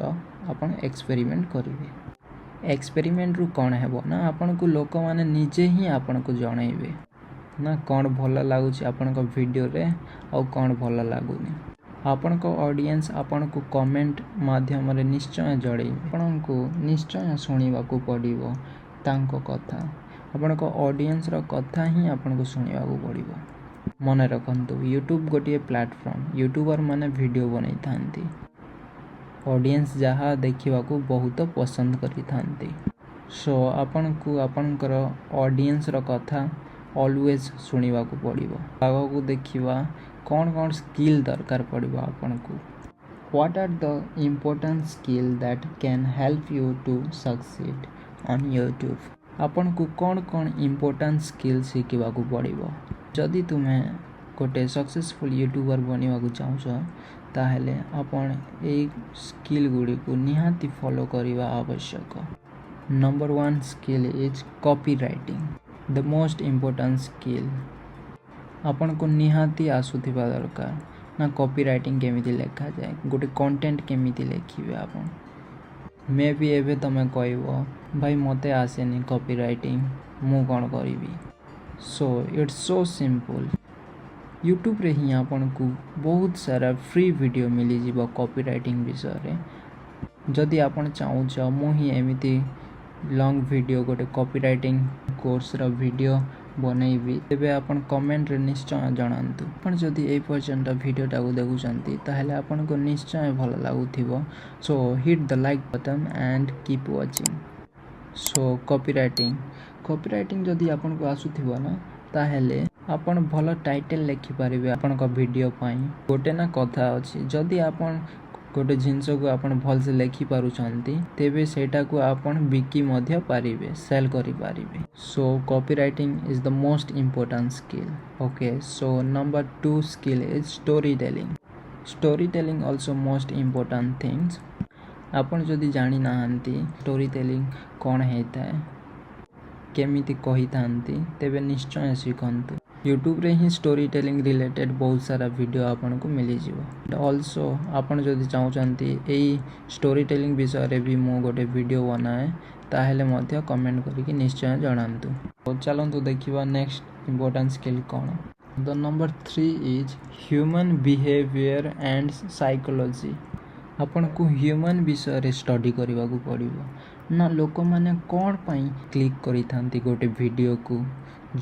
ଆପଣ ଏକ୍ସପେରିମେଣ୍ଟ କରିବେ। ଏକ୍ସପେରିମେଣ୍ଟରୁ କ'ଣ ହେବ ନା, ଆପଣଙ୍କୁ ଲୋକମାନେ ନିଜେ ହିଁ ଆପଣଙ୍କୁ ଜଣେଇବେ ନା କ'ଣ ଭଲ ଲାଗୁଛି ଆପଣଙ୍କ ଭିଡ଼ିଓରେ ଆଉ କ'ଣ ଭଲ ଲାଗୁନି। ଆପଣଙ୍କ ଅଡ଼ିଏନ୍ସ ଆପଣଙ୍କୁ କମେଣ୍ଟ ମାଧ୍ୟମରେ ନିଶ୍ଚୟ ଜଣେଇବେ। ଆପଣଙ୍କୁ ନିଶ୍ଚୟ ଶୁଣିବାକୁ ପଡ଼ିବ ତାଙ୍କ କଥା। ଆପଣଙ୍କ ଅଡ଼ିଏନ୍ସର କଥା ହିଁ ଆପଣଙ୍କୁ ଶୁଣିବାକୁ ପଡ଼ିବ। ମନେ ରଖନ୍ତୁ, ୟୁଟ୍ୟୁବ୍ ଗୋଟିଏ ପ୍ଲାଟଫର୍ମ। ୟୁଟ୍ୟୁବର୍ ମାନେ ଭିଡ଼ିଓ ବନେଇଥାନ୍ତି, ଅଡ଼ିଏନ୍ସ ଯାହା ଦେଖିବାକୁ ବହୁତ ପସନ୍ଦ କରିଥାନ୍ତି। ସୋ ଆପଣଙ୍କୁ ଆପଣଙ୍କର ଅଡ଼ିଏନ୍ସର କଥା ଅଲୱେଜ୍ ଶୁଣିବାକୁ ପଡ଼ିବ। ଆଗକୁ ଦେଖିବା କ'ଣ କ'ଣ ସ୍କିଲ୍ ଦରକାର ପଡ଼ିବ ଆପଣଙ୍କୁ। What are the important skill that can help you to succeed on YouTube? ଆପଣଙ୍କୁ କ'ଣ କ'ଣ ଇମ୍ପୋର୍ଟାଣ୍ଟ ସ୍କିଲ୍ ଶିଖିବାକୁ ପଡ଼ିବ? ଯଦି ତୁମେ ଗୋଟେ ସକ୍ସେସଫୁଲ୍ ୟୁଟ୍ୟୁବର୍ ବନିବାକୁ ଚାହୁଁଛ, ତାହେଲେ ଆପଣ ଏଇ ସ୍କିଲ୍ ଗୁଡ଼ିକୁ ନିହାତି ଫଲୋ କରିବା ଆବଶ୍ୟକ। Number one skill is copy writing, the most important skill. ଆପଣଙ୍କୁ ନିହାତି ଆସୁଥିବା ଦରକାର ନା କପି ରାଇଟିଂ କେମିତି ଲେଖାଯାଏ, ଗୋଟେ କଣ୍ଟେଣ୍ଟ କେମିତି ଲେଖିବେ ଆପଣ। ମେ ବି ଏବେ ତୁମେ କହିବ, "ଭାଇ, ମୋତେ ଆସେନି କପି ରାଇଟିଂ, ମୁଁ କ'ଣ କରିବି?" So it's so simple. ୟୁଟ୍ୟୁବରେ ହିଁ ଆପଣଙ୍କୁ ବହୁତ ସାରା ଫ୍ରି ଭିଡ଼ିଓ ମିଳିଯିବ କପି ରାଇଟିଂ ବିଷୟରେ। ଯଦି ଆପଣ ଚାହୁଁଛ ମୁଁ ହିଁ ଏମିତି ଲଙ୍ଗ୍ ଭିଡ଼ିଓ, ଗୋଟେ କପି ରାଇଟିଂ କୋର୍ସର ଭିଡ଼ିଓ ବନେଇବି, ତେବେ ଆପଣ କମେଣ୍ଟରେ ନିଶ୍ଚୟ ଜଣାନ୍ତୁ। ଆପଣ ଯଦି ଏଇ ପର୍ଯ୍ୟନ୍ତ ଭିଡ଼ିଓଟାକୁ ଦେଖୁଛନ୍ତି, ତାହେଲେ ଆପଣଙ୍କୁ ନିଶ୍ଚୟ ଭଲ ଲାଗୁଥିବ। So hit the like button and keep watching. So copy writing, copy writing ଯଦି ଆପଣଙ୍କୁ ଆସୁଥିବ ନା, ତାହେଲେ ଆପଣ ଭଲ ଟାଇଟେଲ୍ ଲେଖିପାରିବେ ଆପଣଙ୍କ ଭିଡ଼ିଓ ପାଇଁ। ଗୋଟେ ନା କଥା ଅଛି, ଯଦି ଆପଣ ଗୋଟେ ଜିନିଷକୁ ଆପଣ ଭଲସେ ଲେଖିପାରୁଛନ୍ତି, ତେବେ ସେଇଟାକୁ ଆପଣ ବିକି ମଧ୍ୟ ପାରିବେ, ସେଲ୍ କରିପାରିବେ। So copy writing is the most important skill. Okay, so number two skill is story telling. Story telling also most important things. ଆପଣ ଯଦି ଜାଣିନାହାନ୍ତି ଷ୍ଟୋରି ଟେଲିଂ କ'ଣ ହେଇଥାଏ, କେମିତି କହିଥାନ୍ତି, ତେବେ ନିଶ୍ଚୟ ଶିଖନ୍ତୁ। ୟୁଟ୍ୟୁବରେ ହିଁ ଷ୍ଟୋରି ଟେଲିଂ ରିଲେଟେଡ଼୍ ବହୁତ ସାରା ଭିଡ଼ିଓ ଆପଣଙ୍କୁ ମିଳିଯିବ। ଅଲସୋ ଆପଣ ଯଦି ଚାହୁଁଛନ୍ତି ଏଇ ଷ୍ଟୋରି ଟେଲିଂ ବିଷୟରେ ବି ମୁଁ ଗୋଟେ ଭିଡ଼ିଓ ବନାଏ, ତାହେଲେ ମଧ୍ୟ କମେଣ୍ଟ କରିକି ନିଶ୍ଚୟ ଜଣାନ୍ତୁ। ଚାଲନ୍ତୁ ଦେଖିବା ନେକ୍ସଟ ଇମ୍ପୋର୍ଟାଣ୍ଟ ସ୍କିଲ୍ କ'ଣ। The number three is human behaviour and psychology. ଆପଣଙ୍କୁ ହ୍ୟୁମାନ୍ ବିଷୟରେ ଷ୍ଟଡ଼ି କରିବାକୁ ପଡ଼ିବ ନା, ଲୋକମାନେ କ'ଣ ପାଇଁ କ୍ଲିକ୍ କରିଥାନ୍ତି ଗୋଟେ ଭିଡ଼ିଓକୁ,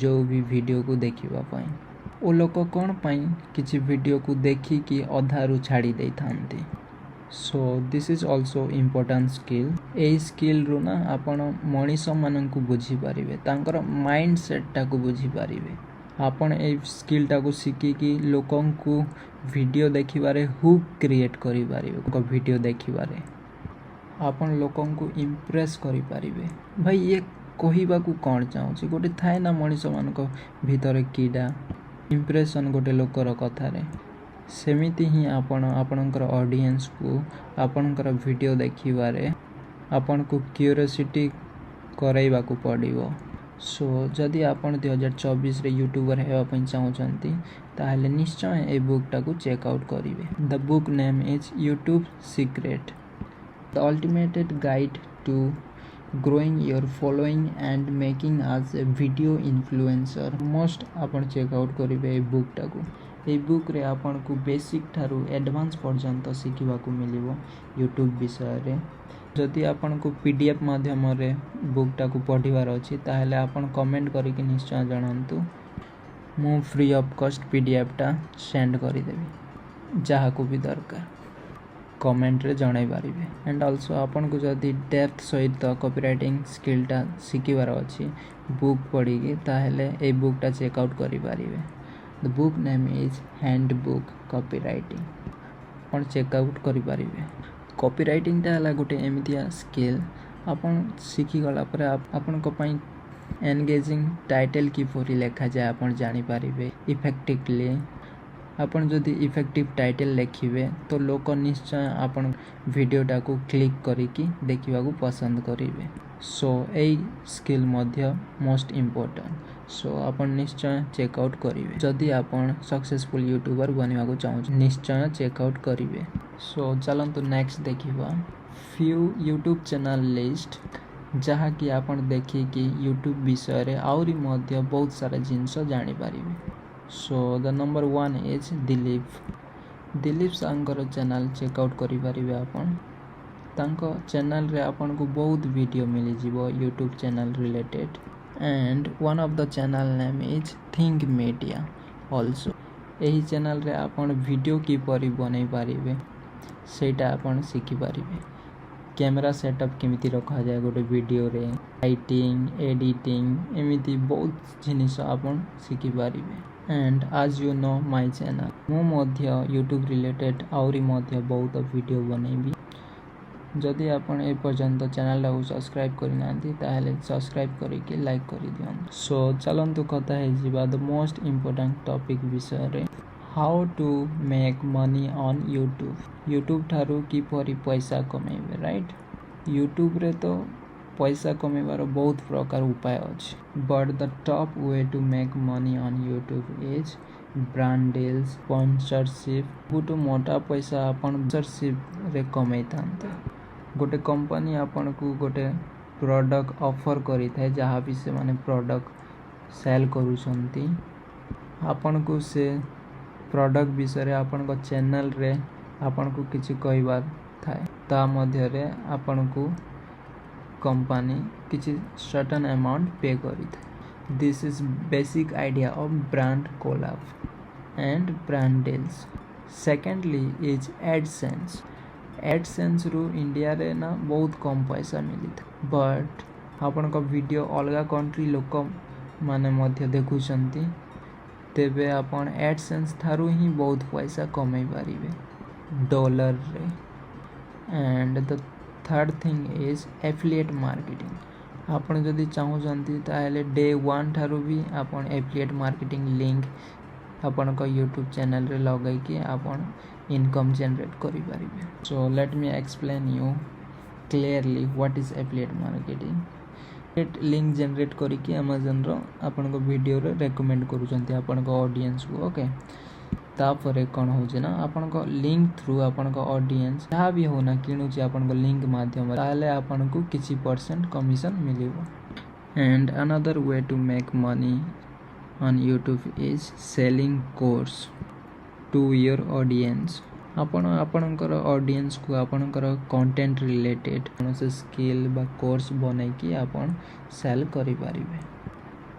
ଯେଉଁ ବି ଭିଡ଼ିଓକୁ ଦେଖିବା ପାଇଁ, ଓ ଲୋକ କ'ଣ ପାଇଁ କିଛି ଭିଡ଼ିଓକୁ ଦେଖିକି ଅଧାରୁ ଛାଡ଼ି ଦେଇଥାନ୍ତି। So this is also important skill. ଏଇ ସ୍କିଲ୍ରୁ ନା ଆପଣ ମଣିଷମାନଙ୍କୁ ବୁଝିପାରିବେ, ତାଙ୍କର ମାଇଣ୍ଡ ସେଟ୍ଟାକୁ ବୁଝିପାରିବେ। ଆପଣ ଏଇ ସ୍କିଲ୍ଟାକୁ ଶିଖିକି ଲୋକଙ୍କୁ ଭିଡ଼ିଓ ଦେଖିବାରେ ହୁକ୍ କ୍ରିଏଟ୍ କରିପାରିବେ। ଭିଡ଼ିଓ ଦେଖିବାରେ ଆପଣ ଲୋକଙ୍କୁ ଇମ୍ପ୍ରେସ୍ କରିପାରିବେ। ଭାଇ, ଇଏ କହିବାକୁ କ'ଣ ଚାହୁଁଛି? ଗୋଟେ ଥାଏ ନା ମଣିଷମାନଙ୍କ ଭିତରେ କିଡ଼ା ଇମ୍ପ୍ରେସନ୍ ଗୋଟେ ଲୋକର କଥାରେ, ସେମିତି ହିଁ ଆପଣ ଆପଣଙ୍କର ଅଡ଼ିଏନ୍ସକୁ ଆପଣଙ୍କର ଭିଡ଼ିଓ ଦେଖିବାରେ ଆପଣଙ୍କୁ କ୍ୟୁରିଓସିଟି କରାଇବାକୁ ପଡ଼ିବ। ସୋ ଯଦି ଆପଣ 2024ରେ ୟୁଟ୍ୟୁବର୍ ହେବା ପାଇଁ ଚାହୁଁଛନ୍ତି, ତାହେଲେ ନିଶ୍ଚୟ ଏ ବୁକ୍ଟାକୁ ଚେକ୍ ଆଉଟ୍ କରିବେ। The book name is YouTube Secret, the ultimate guide to growing your following and making as a video influencer. Must ଆପଣ ଚେକ୍ ଆଉଟ୍ କରିବେ ଏଇ ବୁକ୍ଟାକୁ। ଏଇ ବୁକ୍ରେ ଆପଣଙ୍କୁ ବେସିକ୍ ଠାରୁ ଆଡ଼ଭାନ୍ସ ପର୍ଯ୍ୟନ୍ତ ଶିଖିବାକୁ ମିଳିବ ୟୁଟ୍ୟୁବ୍ ବିଷୟରେ। ଯଦି ଆପଣଙ୍କୁ PDF ମାଧ୍ୟମରେ ବୁକ୍ଟାକୁ ପଢ଼ିବାର ଅଛି, ତାହେଲେ ଆପଣ କମେଣ୍ଟ କରିକି ନିଶ୍ଚୟ ଜଣାନ୍ତୁ। ମୁଁ ଫ୍ରି ଅଫ୍ କଷ୍ଟ ପିଡ଼ିଏଫ୍ଟା ସେଣ୍ଡ କରିଦେବି। ଯାହାକୁ ବି ଦରକାର, କମେଣ୍ଟରେ ଜଣାଇ ପାରିବେ। ଆଣ୍ଡ ଅଲସୋ ଆପଣଙ୍କୁ ଯଦି ଡେପ୍ଥ ସହିତ କପିରାଇଟିଂ ସ୍କିଲ୍ଟା ଶିଖିବାର ଅଛି ବୁକ୍ ପଢ଼ିକି, ତାହେଲେ ଏଇ ବୁକ୍ଟା ଚେକ୍ ଆଉଟ୍ କରିପାରିବେ। The book name is Hand Book Copy Writing. ଆପଣ ଚେକ୍ ଆଉଟ୍ କରିପାରିବେ। କପିରାଇଟିଂଟା ହେଲା ଗୋଟେ ଏମିତିଆ ସ୍କିଲ୍, ଆପଣ ଶିଖିଗଲା ପରେ ଆପଣଙ୍କ ପାଇଁ ଏନଗେଜିଂ ଟାଇଟେଲ୍ କିପରି ଲେଖାଯାଏ ଆପଣ ଜାଣିପାରିବେ ଇଫେକ୍ଟିଭଲି। ଆପଣ ଯଦି ଇଫେକ୍ଟିଭ୍ ଟାଇଟେଲ୍ ଲେଖିବେ, ତ ଲୋକ ନିଶ୍ଚୟ ଆପଣ ଭିଡ଼ିଓଟାକୁ କ୍ଲିକ୍ କରିକି ଦେଖିବାକୁ ପସନ୍ଦ କରିବେ। ସୋ ଏଇ ସ୍କିଲ୍ ମଧ୍ୟ ମୋଷ୍ଟ ଇମ୍ପୋର୍ଟାଣ୍ଟ। ସୋ ଆପଣ ନିଶ୍ଚୟ ଚେକ୍ ଆଉଟ୍ କରିବେ। ଯଦି ଆପଣ ସକ୍ସେସଫୁଲ୍ ୟୁଟ୍ୟୁବର୍ ବନିବାକୁ ଚାହୁଁଛନ୍ତି, ନିଶ୍ଚୟ ଚେକ୍ ଆଉଟ୍ କରିବେ। ସୋ ଚାଲନ୍ତୁ ନେକ୍ସଟ ଦେଖିବା ଫ୍ୟୁ ୟୁଟ୍ୟୁବ୍ ଚ୍ୟାନେଲ୍ ଲିଷ୍ଟ, ଯାହାକି ଆପଣ ଦେଖିକି ୟୁଟ୍ୟୁବ୍ ବିଷୟରେ ଆହୁରି ମଧ୍ୟ ବହୁତ ସାରା ଜିନିଷ ଜାଣିପାରିବେ। So the number one is Dilip. Dilip ସାର୍ଙ୍କର ଚ୍ୟାନେଲ୍ ଚେକ୍ ଆଉଟ୍ କରିପାରିବେ ଆପଣ। ତାଙ୍କ ଚ୍ୟାନେଲ୍ରେ ଆପଣଙ୍କୁ ବହୁତ ଭିଡ଼ିଓ ମିଳିଯିବ YouTube channel related, and one of the channel name is Think Media also. ଏହି ଚ୍ୟାନେଲ୍ରେ ଆପଣ ଭିଡ଼ିଓ କିପରି ବନେଇ ପାରିବେ, ସେଇଟା ଆପଣ ଶିଖିପାରିବେ। କ୍ୟାମେରା ସେଟଅପ୍ କେମିତି ରଖାଯାଏ ଗୋଟେ ଭିଡ଼ିଓରେ, ଲାଇଟିଂ, ଏଡ଼ିଟିଂ, ଏମିତି ବହୁତ ଜିନିଷ ଆପଣ ଶିଖିପାରିବେ। And as you know my channel, ମୁଁ ମଧ୍ୟ ୟୁଟ୍ୟୁବ୍ ରିଲେଟେଡ଼୍ ଆହୁରି ମଧ୍ୟ ବହୁତ ଭିଡ଼ିଓ ବନେଇବି। ଯଦି ଆପଣ ଏପର୍ଯ୍ୟନ୍ତ ଚ୍ୟାନେଲ୍ଟାକୁ ସବସ୍କ୍ରାଇବ୍ କରିନାହାନ୍ତି, ତାହେଲେ ସବସ୍କ୍ରାଇବ୍ କରିକି ଲାଇକ୍ କରିଦିଅନ୍ତୁ। ସୋ ଚାଲନ୍ତୁ କଥା ହେଇଯିବା the most important topic ବିଷୟରେ, how to make money on YouTube. YouTube ଠାରୁ କିପରି ପଇସା କମେଇବେ, ରାଇଟ୍? ୟୁଟ୍ୟୁବ୍ରେ ତ ପଇସା କମେଇବାର ବହୁତ ପ୍ରକାର ଉପାୟ ଅଛି, but the top way to make money on YouTube is brand deals, sponsorship. ସବୁଠୁ ମୋଟା ପଇସା ଆପଣ ସ୍ପନ୍ସରସିପ୍ରେ କମେଇଥାନ୍ତି। ଗୋଟେ କମ୍ପାନୀ ଆପଣଙ୍କୁ ଗୋଟେ ପ୍ରଡ଼କ୍ଟ ଅଫର୍ କରିଥାଏ, ଯାହା ବି ସେମାନେ ପ୍ରଡ଼କ୍ଟ ସେଲ୍ କରୁଛନ୍ତି, ଆପଣଙ୍କୁ ସେ ପ୍ରଡ଼କ୍ଟ ବିଷୟରେ ଆପଣଙ୍କ ଚ୍ୟାନେଲ୍ରେ ଆପଣଙ୍କୁ କିଛି କହିବାର ଥାଏ। ତା ମଧ୍ୟରେ ଆପଣଙ୍କୁ କମ୍ପାନୀ କିଛି ସର୍ଟନ୍ ଆମାଉଣ୍ଟ ପେ କରିଥାଏ। This is basic idea of brand collab and brand deals. Secondly is AdSense. ଆଡ଼ସେନ୍ସରୁ ଇଣ୍ଡିଆରେ ନା ବହୁତ କମ୍ ପଇସା ମିଳିଥାଏ, ବଟ୍ ଆପଣଙ୍କ ଭିଡ଼ିଓ ଅଲଗା କଣ୍ଟ୍ରି ଲୋକମାନେ ମଧ୍ୟ ଦେଖୁଛନ୍ତି, ତେବେ ଆପଣ ଆଡ଼ସେନ୍ସ ଠାରୁ ହିଁ ବହୁତ ପଇସା କମେଇ ପାରିବେ ଡଲାରରେ। And the third thing is affiliate marketing. ଆପଣ ଯଦି ଚାହୁଁଛନ୍ତି, ତାହେଲେ ଡେ ୱାନ୍ ଠାରୁ ବି ଆପଣ ଆଫିଲିଏଟ୍ ମାର୍କେଟିଂ ଲିଙ୍କ୍ ଆପଣଙ୍କ ୟୁଟ୍ୟୁବ୍ ଚ୍ୟାନେଲ୍ରେ ଲଗାଇକି ଆପଣ ଇନକମ୍ ଜେନେରେଟ୍ କରିପାରିବେ। So let me explain you clearly what is affiliate marketing. Link generate କରିକି ଆମାଜନ୍ର ଆପଣଙ୍କ ଭିଡ଼ିଓରେ ରେକମେଣ୍ଡ କରୁଛନ୍ତି ଆପଣଙ୍କ ଅଡ଼ିଏନ୍ସକୁ, ଓକେ? ତାପରେ କ'ଣ ହେଉଛି ନା, ଆପଣଙ୍କ ଲିଙ୍କ୍ ଥ୍ରୁ ଆପଣଙ୍କ ଅଡ଼ିଏନ୍ସ ଯାହା ବି ହେଉନା କିଣୁଛି ଆପଣଙ୍କ ଲିଙ୍କ୍ ମାଧ୍ୟମରେ, ତାହେଲେ ଆପଣଙ୍କୁ କିଛି ପରସେଣ୍ଟ କମିଶନ୍ ମିଳିବ। And another way to make money on YouTube is selling course to your audience. ଆପଣ ଆପଣଙ୍କର ଅଡ଼ିଏନ୍ସକୁ ଆପଣଙ୍କର କଣ୍ଟେଣ୍ଟ ରିଲେଟେଡ଼୍ କୌଣସି ସ୍କିଲ୍ ବା କୋର୍ସ ବନେଇକି ଆପଣ ସେଲ୍ କରିପାରିବେ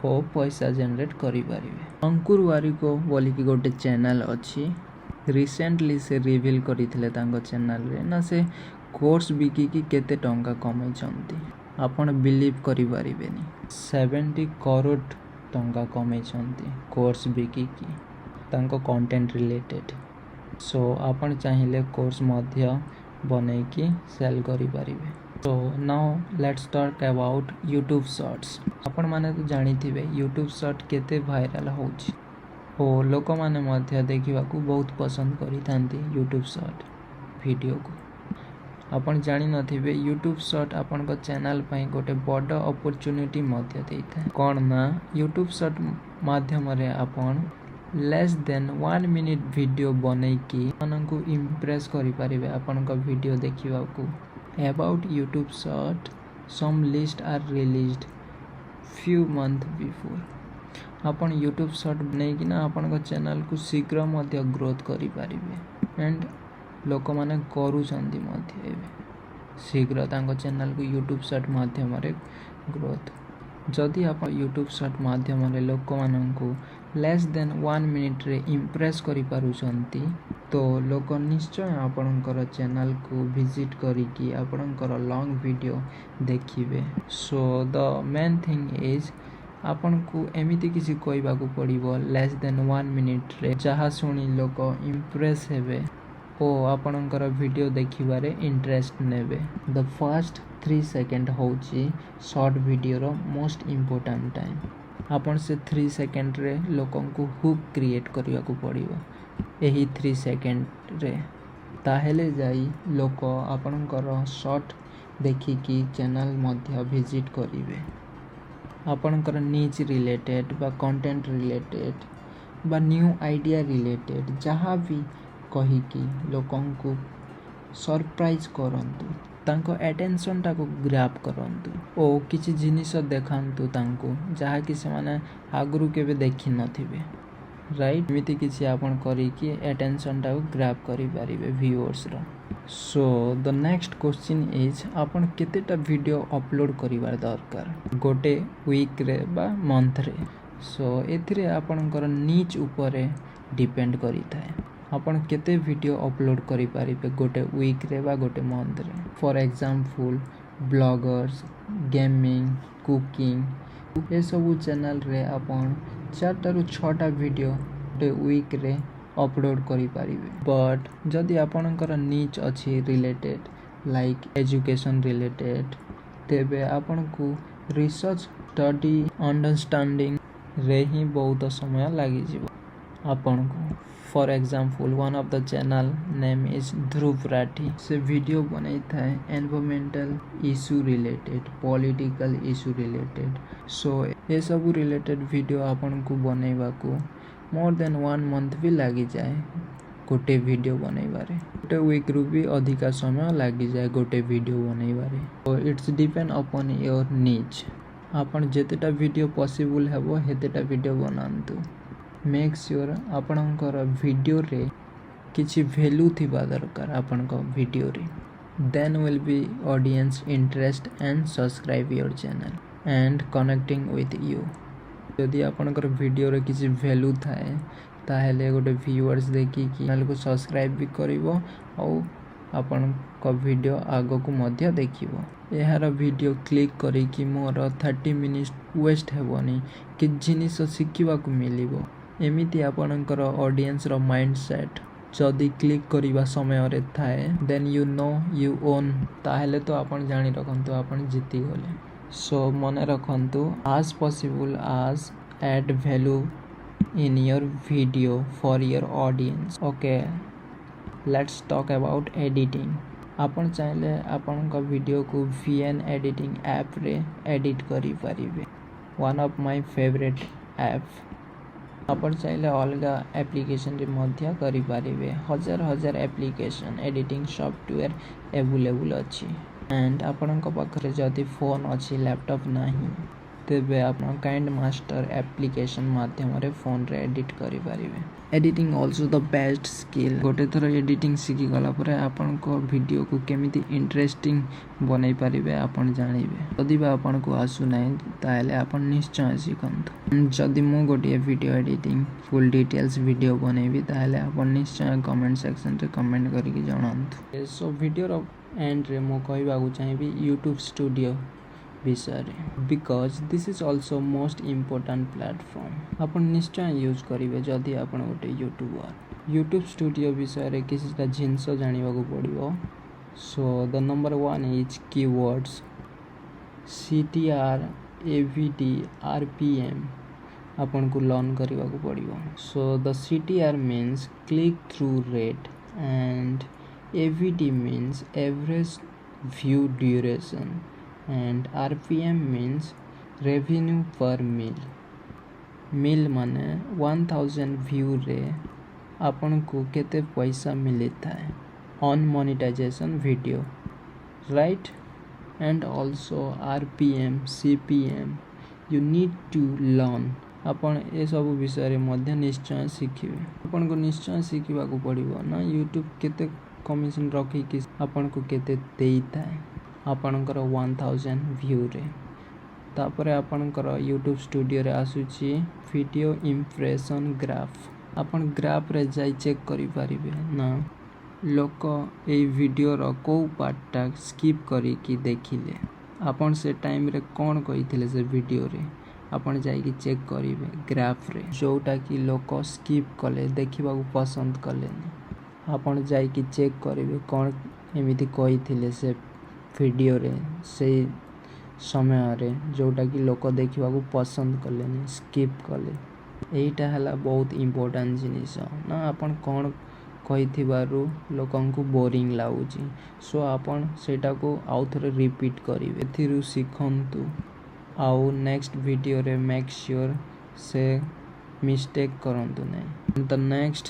ଓ ପଇସା ଜେନେରେଟ୍ କରିପାରିବେ। ଅଙ୍କୁର ୱାରିକୋ ବୋଲିକି ଗୋଟେ ଚ୍ୟାନେଲ୍ ଅଛି। ରିସେଣ୍ଟଲି ସେ ରିଭିଲ୍ କରିଥିଲେ ତାଙ୍କ ଚ୍ୟାନେଲ୍ରେ ନା ସେ କୋର୍ସ ବିକିକି କେତେ ଟଙ୍କା କମେଇଛନ୍ତି। ଆପଣ ବିଲିଭ୍ କରିପାରିବେନି, 70 କରୋଡ଼ ଟଙ୍କା କମେଇଛନ୍ତି କୋର୍ସ ବିକିକି ତାଙ୍କ କଣ୍ଟେଣ୍ଟ ରିଲେଟେଡ଼୍। ସୋ ଆପଣ ଚାହିଁଲେ କୋର୍ସ ମଧ୍ୟ ବନେଇକି ସେଲ୍ କରିପାରିବେ। So now let's talk about YouTube Shorts. ଆପଣମାନେ ତ ଜାଣିଥିବେ ୟୁଟ୍ୟୁବ୍ ସର୍ଟ କେତେ ଭାଇରାଲ୍ ହେଉଛି ଓ ଲୋକମାନେ ମଧ୍ୟ ଦେଖିବାକୁ ବହୁତ ପସନ୍ଦ କରିଥାନ୍ତି ୟୁଟ୍ୟୁବ୍ ସର୍ଟ ଭିଡ଼ିଓକୁ। ଆପଣ ଜାଣିନଥିବେ, ୟୁଟ୍ୟୁବ୍ ସର୍ଟ ଆପଣଙ୍କ ଚ୍ୟାନେଲ୍ ପାଇଁ ଗୋଟେ ବଡ଼ ଅପରଚ୍ୟୁନିଟି ମଧ୍ୟ ଦେଇଥାଏ। କ'ଣ ନା, ୟୁଟ୍ୟୁବ୍ ସର୍ଟ ମାଧ୍ୟମରେ ଆପଣ less than one minute video ବନେଇକି ମାନଙ୍କୁ ଇମ୍ପ୍ରେସ୍ କରିପାରିବେ ଆପଣଙ୍କ ଭିଡ଼ିଓ ଦେଖିବାକୁ। About YouTube Short, some list are released few month before. ଆପଣ ୟୁଟ୍ୟୁବ୍ ସର୍ଟ ନେଇକିନା ଆପଣଙ୍କ ଚ୍ୟାନେଲ୍କୁ ଶୀଘ୍ର ମଧ୍ୟ ଗ୍ରୋଥ୍ କରିପାରିବେ, ଆଣ୍ଡ ଲୋକମାନେ କରୁଛନ୍ତି ମଧ୍ୟ ଏବେ ଶୀଘ୍ର ତାଙ୍କ ଚ୍ୟାନେଲ୍କୁ ୟୁଟ୍ୟୁବ୍ ସର୍ଟ ମାଧ୍ୟମରେ ଗ୍ରୋଥ୍। ଯଦି ଆପଣ ୟୁଟ୍ୟୁବ୍ ସର୍ଟ ମାଧ୍ୟମରେ ଲୋକମାନଙ୍କୁ ଲେସ୍ ଦେନ୍ ୱାନ୍ ମିନିଟ୍ରେ ଇମ୍ପ୍ରେସ୍ କରିପାରୁଛନ୍ତି, ତ ଲୋକ ନିଶ୍ଚୟ ଆପଣଙ୍କର ଚ୍ୟାନେଲ୍କୁ ଭିଜିଟ୍ କରିକି ଆପଣଙ୍କର ଲଙ୍ଗ୍ ଭିଡ଼ିଓ ଦେଖିବେ। So the main thing is, ଆପଣଙ୍କୁ ଏମିତି କିଛି କହିବାକୁ ପଡ଼ିବ ଲେସ୍ ଦେନ୍ ୱାନ୍ ମିନିଟ୍ରେ, ଯାହା ଶୁଣି ଲୋକ ଇମ୍ପ୍ରେସ୍ ହେବେ ଓ ଆପଣଙ୍କର ଭିଡ଼ିଓ ଦେଖିବାରେ ଇଣ୍ଟରେଷ୍ଟ ନେବେ। ଦ ଫାର୍ଷ୍ଟ 3 ସେକେଣ୍ଡ ହେଉଛି ସର୍ଟ ଭିଡ଼ିଓର ମୋଷ୍ଟ ଇମ୍ପୋର୍ଟାଣ୍ଟ ଟାଇମ୍। ଆପଣ ସେ 3 ସେକେଣ୍ଡରେ ଲୋକଙ୍କୁ ହୁକ୍ କ୍ରିଏଟ୍ କରିବାକୁ ପଡ଼ିବ ଏହି 3 ସେକେଣ୍ଡରେ। ତାହେଲେ ଯାଇ ଲୋକ ଆପଣଙ୍କର ସର୍ଟ ଦେଖିକି ଚ୍ୟାନେଲ୍ ମଧ୍ୟ ଭିଜିଟ୍ କରିବେ। ଆପଣଙ୍କର ନିଚ୍ ରିଲେଟେଡ଼୍ ବା କଣ୍ଟେଣ୍ଟ ରିଲେଟେଡ଼୍ ବା ନ୍ୟୁ ଆଇଡ଼ିଆ ରିଲେଟେଡ଼୍ ଯାହା ବି କହିକି ଲୋକଙ୍କୁ ସରପ୍ରାଇଜ୍ କରନ୍ତୁ, ତାଙ୍କ ଆଟେନସନ୍ଟାକୁ ଗ୍ରାବ୍ କରନ୍ତୁ ଓ କିଛି ଜିନିଷ ଦେଖାନ୍ତୁ ତାଙ୍କୁ, ଯାହାକି ସେମାନେ ଆଗରୁ କେବେ ଦେଖିନଥିବେ। ରାଇଟ୍? ଏମିତି କିଛି ଆପଣ କରିକି ଆଟେନସନ୍ଟାକୁ ଗ୍ରାବ୍ କରିପାରିବେ ଭିଉଅର୍ସର। So the next question is, ଆପଣ କେତେଟା ଭିଡ଼ିଓ ଅପଲୋଡ଼ କରିବା ଦରକାର ଗୋଟେ ୱିକ୍ରେ ବା ମନ୍ଥରେ? ସୋ ଏଥିରେ ଆପଣଙ୍କର ନିଚ୍ ଉପରେ ଡିପେଣ୍ଡ କରିଥାଏ, ଆପଣ କେତେ ଭିଡ଼ିଓ ଅପଲୋଡ଼ କରିପାରିବେ ଗୋଟେ ୱିକ୍ରେ ବା ଗୋଟେ ମନ୍ଥରେ। For example, bloggers, gaming, cooking, ଏସବୁ ଚ୍ୟାନେଲରେ ଆପଣ ଚାରିଟାରୁ ଛଅଟା ଭିଡ଼ିଓ ଗୋଟେ ୱିକ୍ରେ ଅପଲୋଡ଼ କରିପାରିବେ। ବଟ୍ ଯଦି ଆପଣଙ୍କର ନିଚ୍ ଅଛି ରିଲେଟେଡ଼୍, ଲାଇକ୍ ଏଜୁକେସନ୍ ରିଲେଟେଡ଼୍, ତେବେ ଆପଣଙ୍କୁ ରିସର୍ଚ୍ଚ, ଷ୍ଟଡି, ଅଣ୍ଡରଷ୍ଟାଣ୍ଡିଂରେ ହିଁ ବହୁତ ସମୟ ଲାଗିଯିବ ଆପଣଙ୍କୁ। For example, one of the channel name is Dhruv Rathee. ସେ ଭିଡ଼ିଓ ବନେଇଥାଏ environmental issue related, political issue related. So ଏସବୁ ରିଲେଟେଡ଼୍ ଭିଡ଼ିଓ ଆପଣଙ୍କୁ ବନେଇବାକୁ ମୋର୍ ଦେନ୍ ୱାନ୍ ମନ୍ଥ ବି ଲାଗିଯାଏ ଗୋଟେ ଭିଡ଼ିଓ ବନେଇବାରେ। ଗୋଟେ ୱିକ୍ରୁ ବି ଅଧିକା ସମୟ ଲାଗିଯାଏ ଗୋଟେ video ବନେଇବାରେ। It's depend upon your niche. ଆପଣ ଯେତେଟା ଭିଡ଼ିଓ ପସିବୁଲ୍ ହେବ, ସେତେଟା ଭିଡ଼ିଓ ବନାନ୍ତୁ। ମେକ୍ ସିଓର ଆପଣଙ୍କର ଭିଡ଼ିଓରେ କିଛି ଭ୍ୟାଲୁ ଥିବା ଦରକାର ଆପଣଙ୍କ ଭିଡ଼ିଓରେ। Then will be audience interest and subscribe your channel and connecting with you. ଯଦି ଆପଣଙ୍କର ଭିଡ଼ିଓରେ କିଛି ଭ୍ୟାଲୁ ଥାଏ, ତାହେଲେ ଗୋଟେ ଭିଉଅର୍ସ ଦେଖିକି ଚ୍ୟାନେଲକୁ ସବସ୍କ୍ରାଇବ୍ ବି କରିବ ଆଉ ଆପଣଙ୍କ ଭିଡ଼ିଓ ଆଗକୁ ମଧ୍ୟ ଦେଖିବ। ଏହାର ଭିଡ଼ିଓ କ୍ଲିକ୍ କରିକି ମୋର 30 ମିନିଟ୍ସ ୱେଷ୍ଟ ହେବନି, କିଛି ଜିନିଷ ଶିଖିବାକୁ ମିଳିବ, ଏମିତି ଆପଣଙ୍କର ଅଡ଼ିଏନ୍ସର ମାଇଣ୍ଡ ସେଟ୍ ଯଦି କ୍ଲିକ୍ କରିବା ସମୟରେ ଥାଏ, then you know you won. ତାହେଲେ ତ ଆପଣ ଜାଣି ରଖନ୍ତୁ, ଆପଣ ଜିତିଗଲେ। ସୋ ମନେ ରଖନ୍ତୁ, as possible as add value in your video for your audience. Okay, let's talk about editing. ଆପଣ ଚାହିଁଲେ ଆପଣଙ୍କ ଭିଡ଼ିଓକୁ ଭିଏନ୍ ଏଡ଼ିଟିଂ ଆପ୍ରେ ଏଡ଼ିଟ୍ କରିପାରିବେ, one of my favourite app. ଆପଣ ଚାହିଁଲେ ଅଲଗା ଆପ୍ଲିକେସନ୍ରେ ମଧ୍ୟ କରିପାରିବେ। ହଜାର ହଜାର ଆପ୍ଲିକେସନ୍, ଏଡ଼ିଟିଂ ସଫ୍ଟୱେର୍ ଆଭେଲେବୁଲ୍ ଅଛି। ଆଣ୍ଡ ଆପଣଙ୍କ ପାଖରେ ଯଦି ଫୋନ୍ ଅଛି, ଲ୍ୟାପଟପ୍ ନାହିଁ, ତେବେ ଆପଣ କାଇନ୍ ମାଷ୍ଟର ଆପ୍ଲିକେସନ୍ ମାଧ୍ୟମରେ ଫୋନ୍ରେ ଏଡ଼ିଟ୍ କରିପାରିବେ। Editing also the best skill. ଗୋଟେ ଥର ଏଡ଼ିଟିଂ ଶିଖିଗଲା ପରେ ଆପଣଙ୍କ ଭିଡ଼ିଓକୁ କେମିତି ଇଣ୍ଟରେଷ୍ଟିଂ ବନେଇ ପାରିବେ, ଆପଣ ଜାଣିବେ। ଯଦି ବା ଆପଣଙ୍କୁ ଆସୁନାହିଁ, ତାହେଲେ ଆପଣ ନିଶ୍ଚୟ ଶିଖନ୍ତୁ। ଯଦି ମୁଁ ଗୋଟିଏ video editing full details video ବନେଇବି, ତାହେଲେ ଆପଣ ନିଶ୍ଚୟ କମେଣ୍ଟ ସେକ୍ସନରେ କମେଣ୍ଟ କରିକି ଜଣାନ୍ତୁ। ସୋ ଭିଡ଼ିଓର ଏଣ୍ଡରେ ମୁଁ କହିବାକୁ ଚାହିଁବି ୟୁଟ୍ୟୁବ୍ ଷ୍ଟୁଡ଼ିଓ ବିଷୟରେ, because this is also most important platform. ଆପଣ ନିଶ୍ଚୟ ୟୁଜ୍ କରିବେ ଯଦି ଆପଣ ଗୋଟେ ୟୁଟ୍ୟୁବର୍। ୟୁଟ୍ୟୁବ୍ ଷ୍ଟୁଡ଼ିଓ ବିଷୟରେ କିଛିଟା ଜିନିଷ ଜାଣିବାକୁ ପଡ଼ିବ। So the number one is keywords, CTR, AVD, RPM ଆପଣଙ୍କୁ ଲର୍ନ କରିବାକୁ ପଡ଼ିବ। So the CTR means click through rate and AVD means average view duration and RPM means revenue per mille. Mille ମାନେ 1000 ଭ୍ୟୁରେ ଆପଣଙ୍କୁ କେତେ ପଇସା ମିଳିଥାଏ on monetization video, right? And also RPM, CPM, you need to learn. ଆପଣ ଏସବୁ ବିଷୟରେ ମଧ୍ୟ ନିଶ୍ଚୟ ଶିଖିବେ। ଆପଣଙ୍କୁ ନିଶ୍ଚୟ ଶିଖିବାକୁ ପଡ଼ିବ ନା ୟୁଟ୍ୟୁବ୍ କେତେ କମିଶନ୍ ରଖିକି ଆପଣଙ୍କୁ କେତେ ଦେଇଥାଏ ଆପଣଙ୍କର 1000 ଭ୍ୟୁରେ। ତାପରେ ଆପଣଙ୍କର ୟୁଟ୍ୟୁବ୍ ଷ୍ଟୁଡ଼ିଓରେ ଆସୁଛି ଭିଡ଼ିଓ ଇମ୍ପ୍ରେସନ୍ ଗ୍ରାଫ୍। ଆପଣ ଗ୍ରାଫ୍ରେ ଯାଇ ଚେକ୍ କରିପାରିବେ ନା ଲୋକ ଏଇ ଭିଡ଼ିଓର କେଉଁ ପାର୍ଟଟା ସ୍କିପ୍ କରିକି ଦେଖିଲେ, ଆପଣ ସେ ଟାଇମ୍ରେ କ'ଣ କହିଥିଲେ ସେ ଭିଡ଼ିଓରେ। ଆପଣ ଯାଇକି ଚେକ୍ କରିବେ ଗ୍ରାଫ୍ରେ, ଯେଉଁଟାକି ଲୋକ ସ୍କିପ୍ କଲେ, ଦେଖିବାକୁ ପସନ୍ଦ କଲେନି। ଆପଣ ଯାଇକି ଚେକ୍ କରିବେ କ'ଣ ଏମିତି କହିଥିଲେ ସେ ଭିଡ଼ିଓରେ ସେଇ ସମୟରେ, ଯେଉଁଟାକି ଲୋକ ଦେଖିବାକୁ ପସନ୍ଦ କଲେନି, ସ୍କିପ୍ କଲେ। ଏଇଟା ହେଲା ବହୁତ ଇମ୍ପୋର୍ଟାଣ୍ଟ ଜିନିଷ ନା ଆପଣ କ'ଣ କହିଥିବାରୁ ଲୋକଙ୍କୁ ବୋରିଂ ଲାଗୁଛି। ସୋ ଆପଣ ସେଇଟାକୁ ଆଉ ଥରେ ରିପିଟ୍ କରିବେ। ଏଥିରୁ ଶିଖନ୍ତୁ ଆଉ ନେକ୍ସଟ ଭିଡ଼ିଓରେ ମେକ୍ ସିଓର ସେ ମିଷ୍ଟେକ୍ କରନ୍ତୁ ନାହିଁ। The next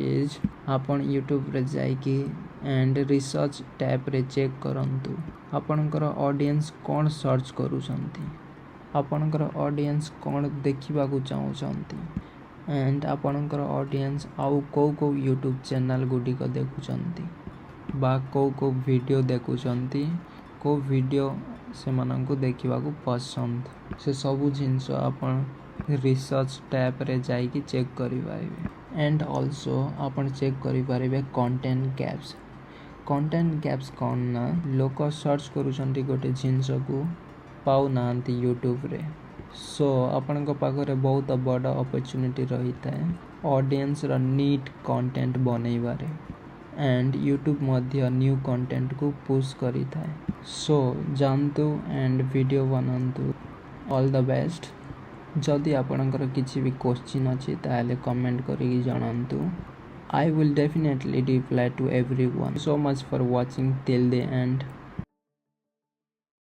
is, ଆପଣ ୟୁଟ୍ୟୁବରେ ଯାଇକି ଆଣ୍ଡ ରିସର୍ଚ୍ଚ ଟ୍ୟାବ୍ରେ ଚେକ୍ କରନ୍ତୁ ଆପଣଙ୍କର ଅଡ଼ିଏନ୍ସ କ'ଣ ସର୍ଚ୍ଚ କରୁଛନ୍ତି, ଆପଣଙ୍କର ଅଡ଼ିଏନ୍ସ କ'ଣ ଦେଖିବାକୁ ଚାହୁଁଛନ୍ତି। ଆଣ୍ଡ ଆପଣଙ୍କର ଅଡ଼ିଏନ୍ସ ଆଉ କେଉଁ କେଉଁ ୟୁଟ୍ୟୁବ୍ ଚ୍ୟାନେଲ୍ ଗୁଡ଼ିକ ଦେଖୁଛନ୍ତି ବା କେଉଁ କେଉଁ ଭିଡ଼ିଓ ଦେଖୁଛନ୍ତି, କେଉଁ ଭିଡ଼ିଓ ସେମାନଙ୍କୁ ଦେଖିବାକୁ ପସନ୍ଦ, ସେସବୁ ଜିନିଷ ଆପଣ ରିସର୍ଚ୍ଚ ଟ୍ୟାବ୍ରେ ଯାଇକି ଚେକ୍ କରିପାରିବେ। ଆଣ୍ଡ ଅଲସୋ ଆପଣ ଚେକ୍ କରିପାରିବେ କଣ୍ଟେଣ୍ଟ ଗ୍ୟାପ୍ସ। କଣ୍ଟେଣ୍ଟ ଗ୍ୟାପ୍ସ କ'ଣ ନା, ଲୋକ ସର୍ଚ୍ଚ କରୁଛନ୍ତି ଗୋଟେ ଜିନିଷକୁ, ପାଉନାହାନ୍ତି ୟୁଟ୍ୟୁବରେ। ସୋ ଆପଣଙ୍କ ପାଖରେ ବହୁତ ବଡ଼ ଅପରଚ୍ୟୁନିଟି ରହିଥାଏ ଅଡ଼ିଏନ୍ସର ନିଡ୍ କଣ୍ଟେଣ୍ଟ ବନେଇବାରେ। ଆଣ୍ଡ ୟୁଟ୍ୟୁବ୍ ମଧ୍ୟ ନ୍ୟୁ କଣ୍ଟେଣ୍ଟକୁ ପୁଶ୍ କରିଥାଏ। ସୋ ଯାଆନ୍ତୁ ଆଣ୍ଡ ଭିଡ଼ିଓ ବନାନ୍ତୁ। All the best. ଯଦି ଆପଣଙ୍କର କିଛି ବି କୋଶ୍ଚିନ୍ ଅଛି, ତାହେଲେ କମେଣ୍ଟ କରିକି ଜଣାନ୍ତୁ। I will definitely reply to everyone. So much for watching till the end.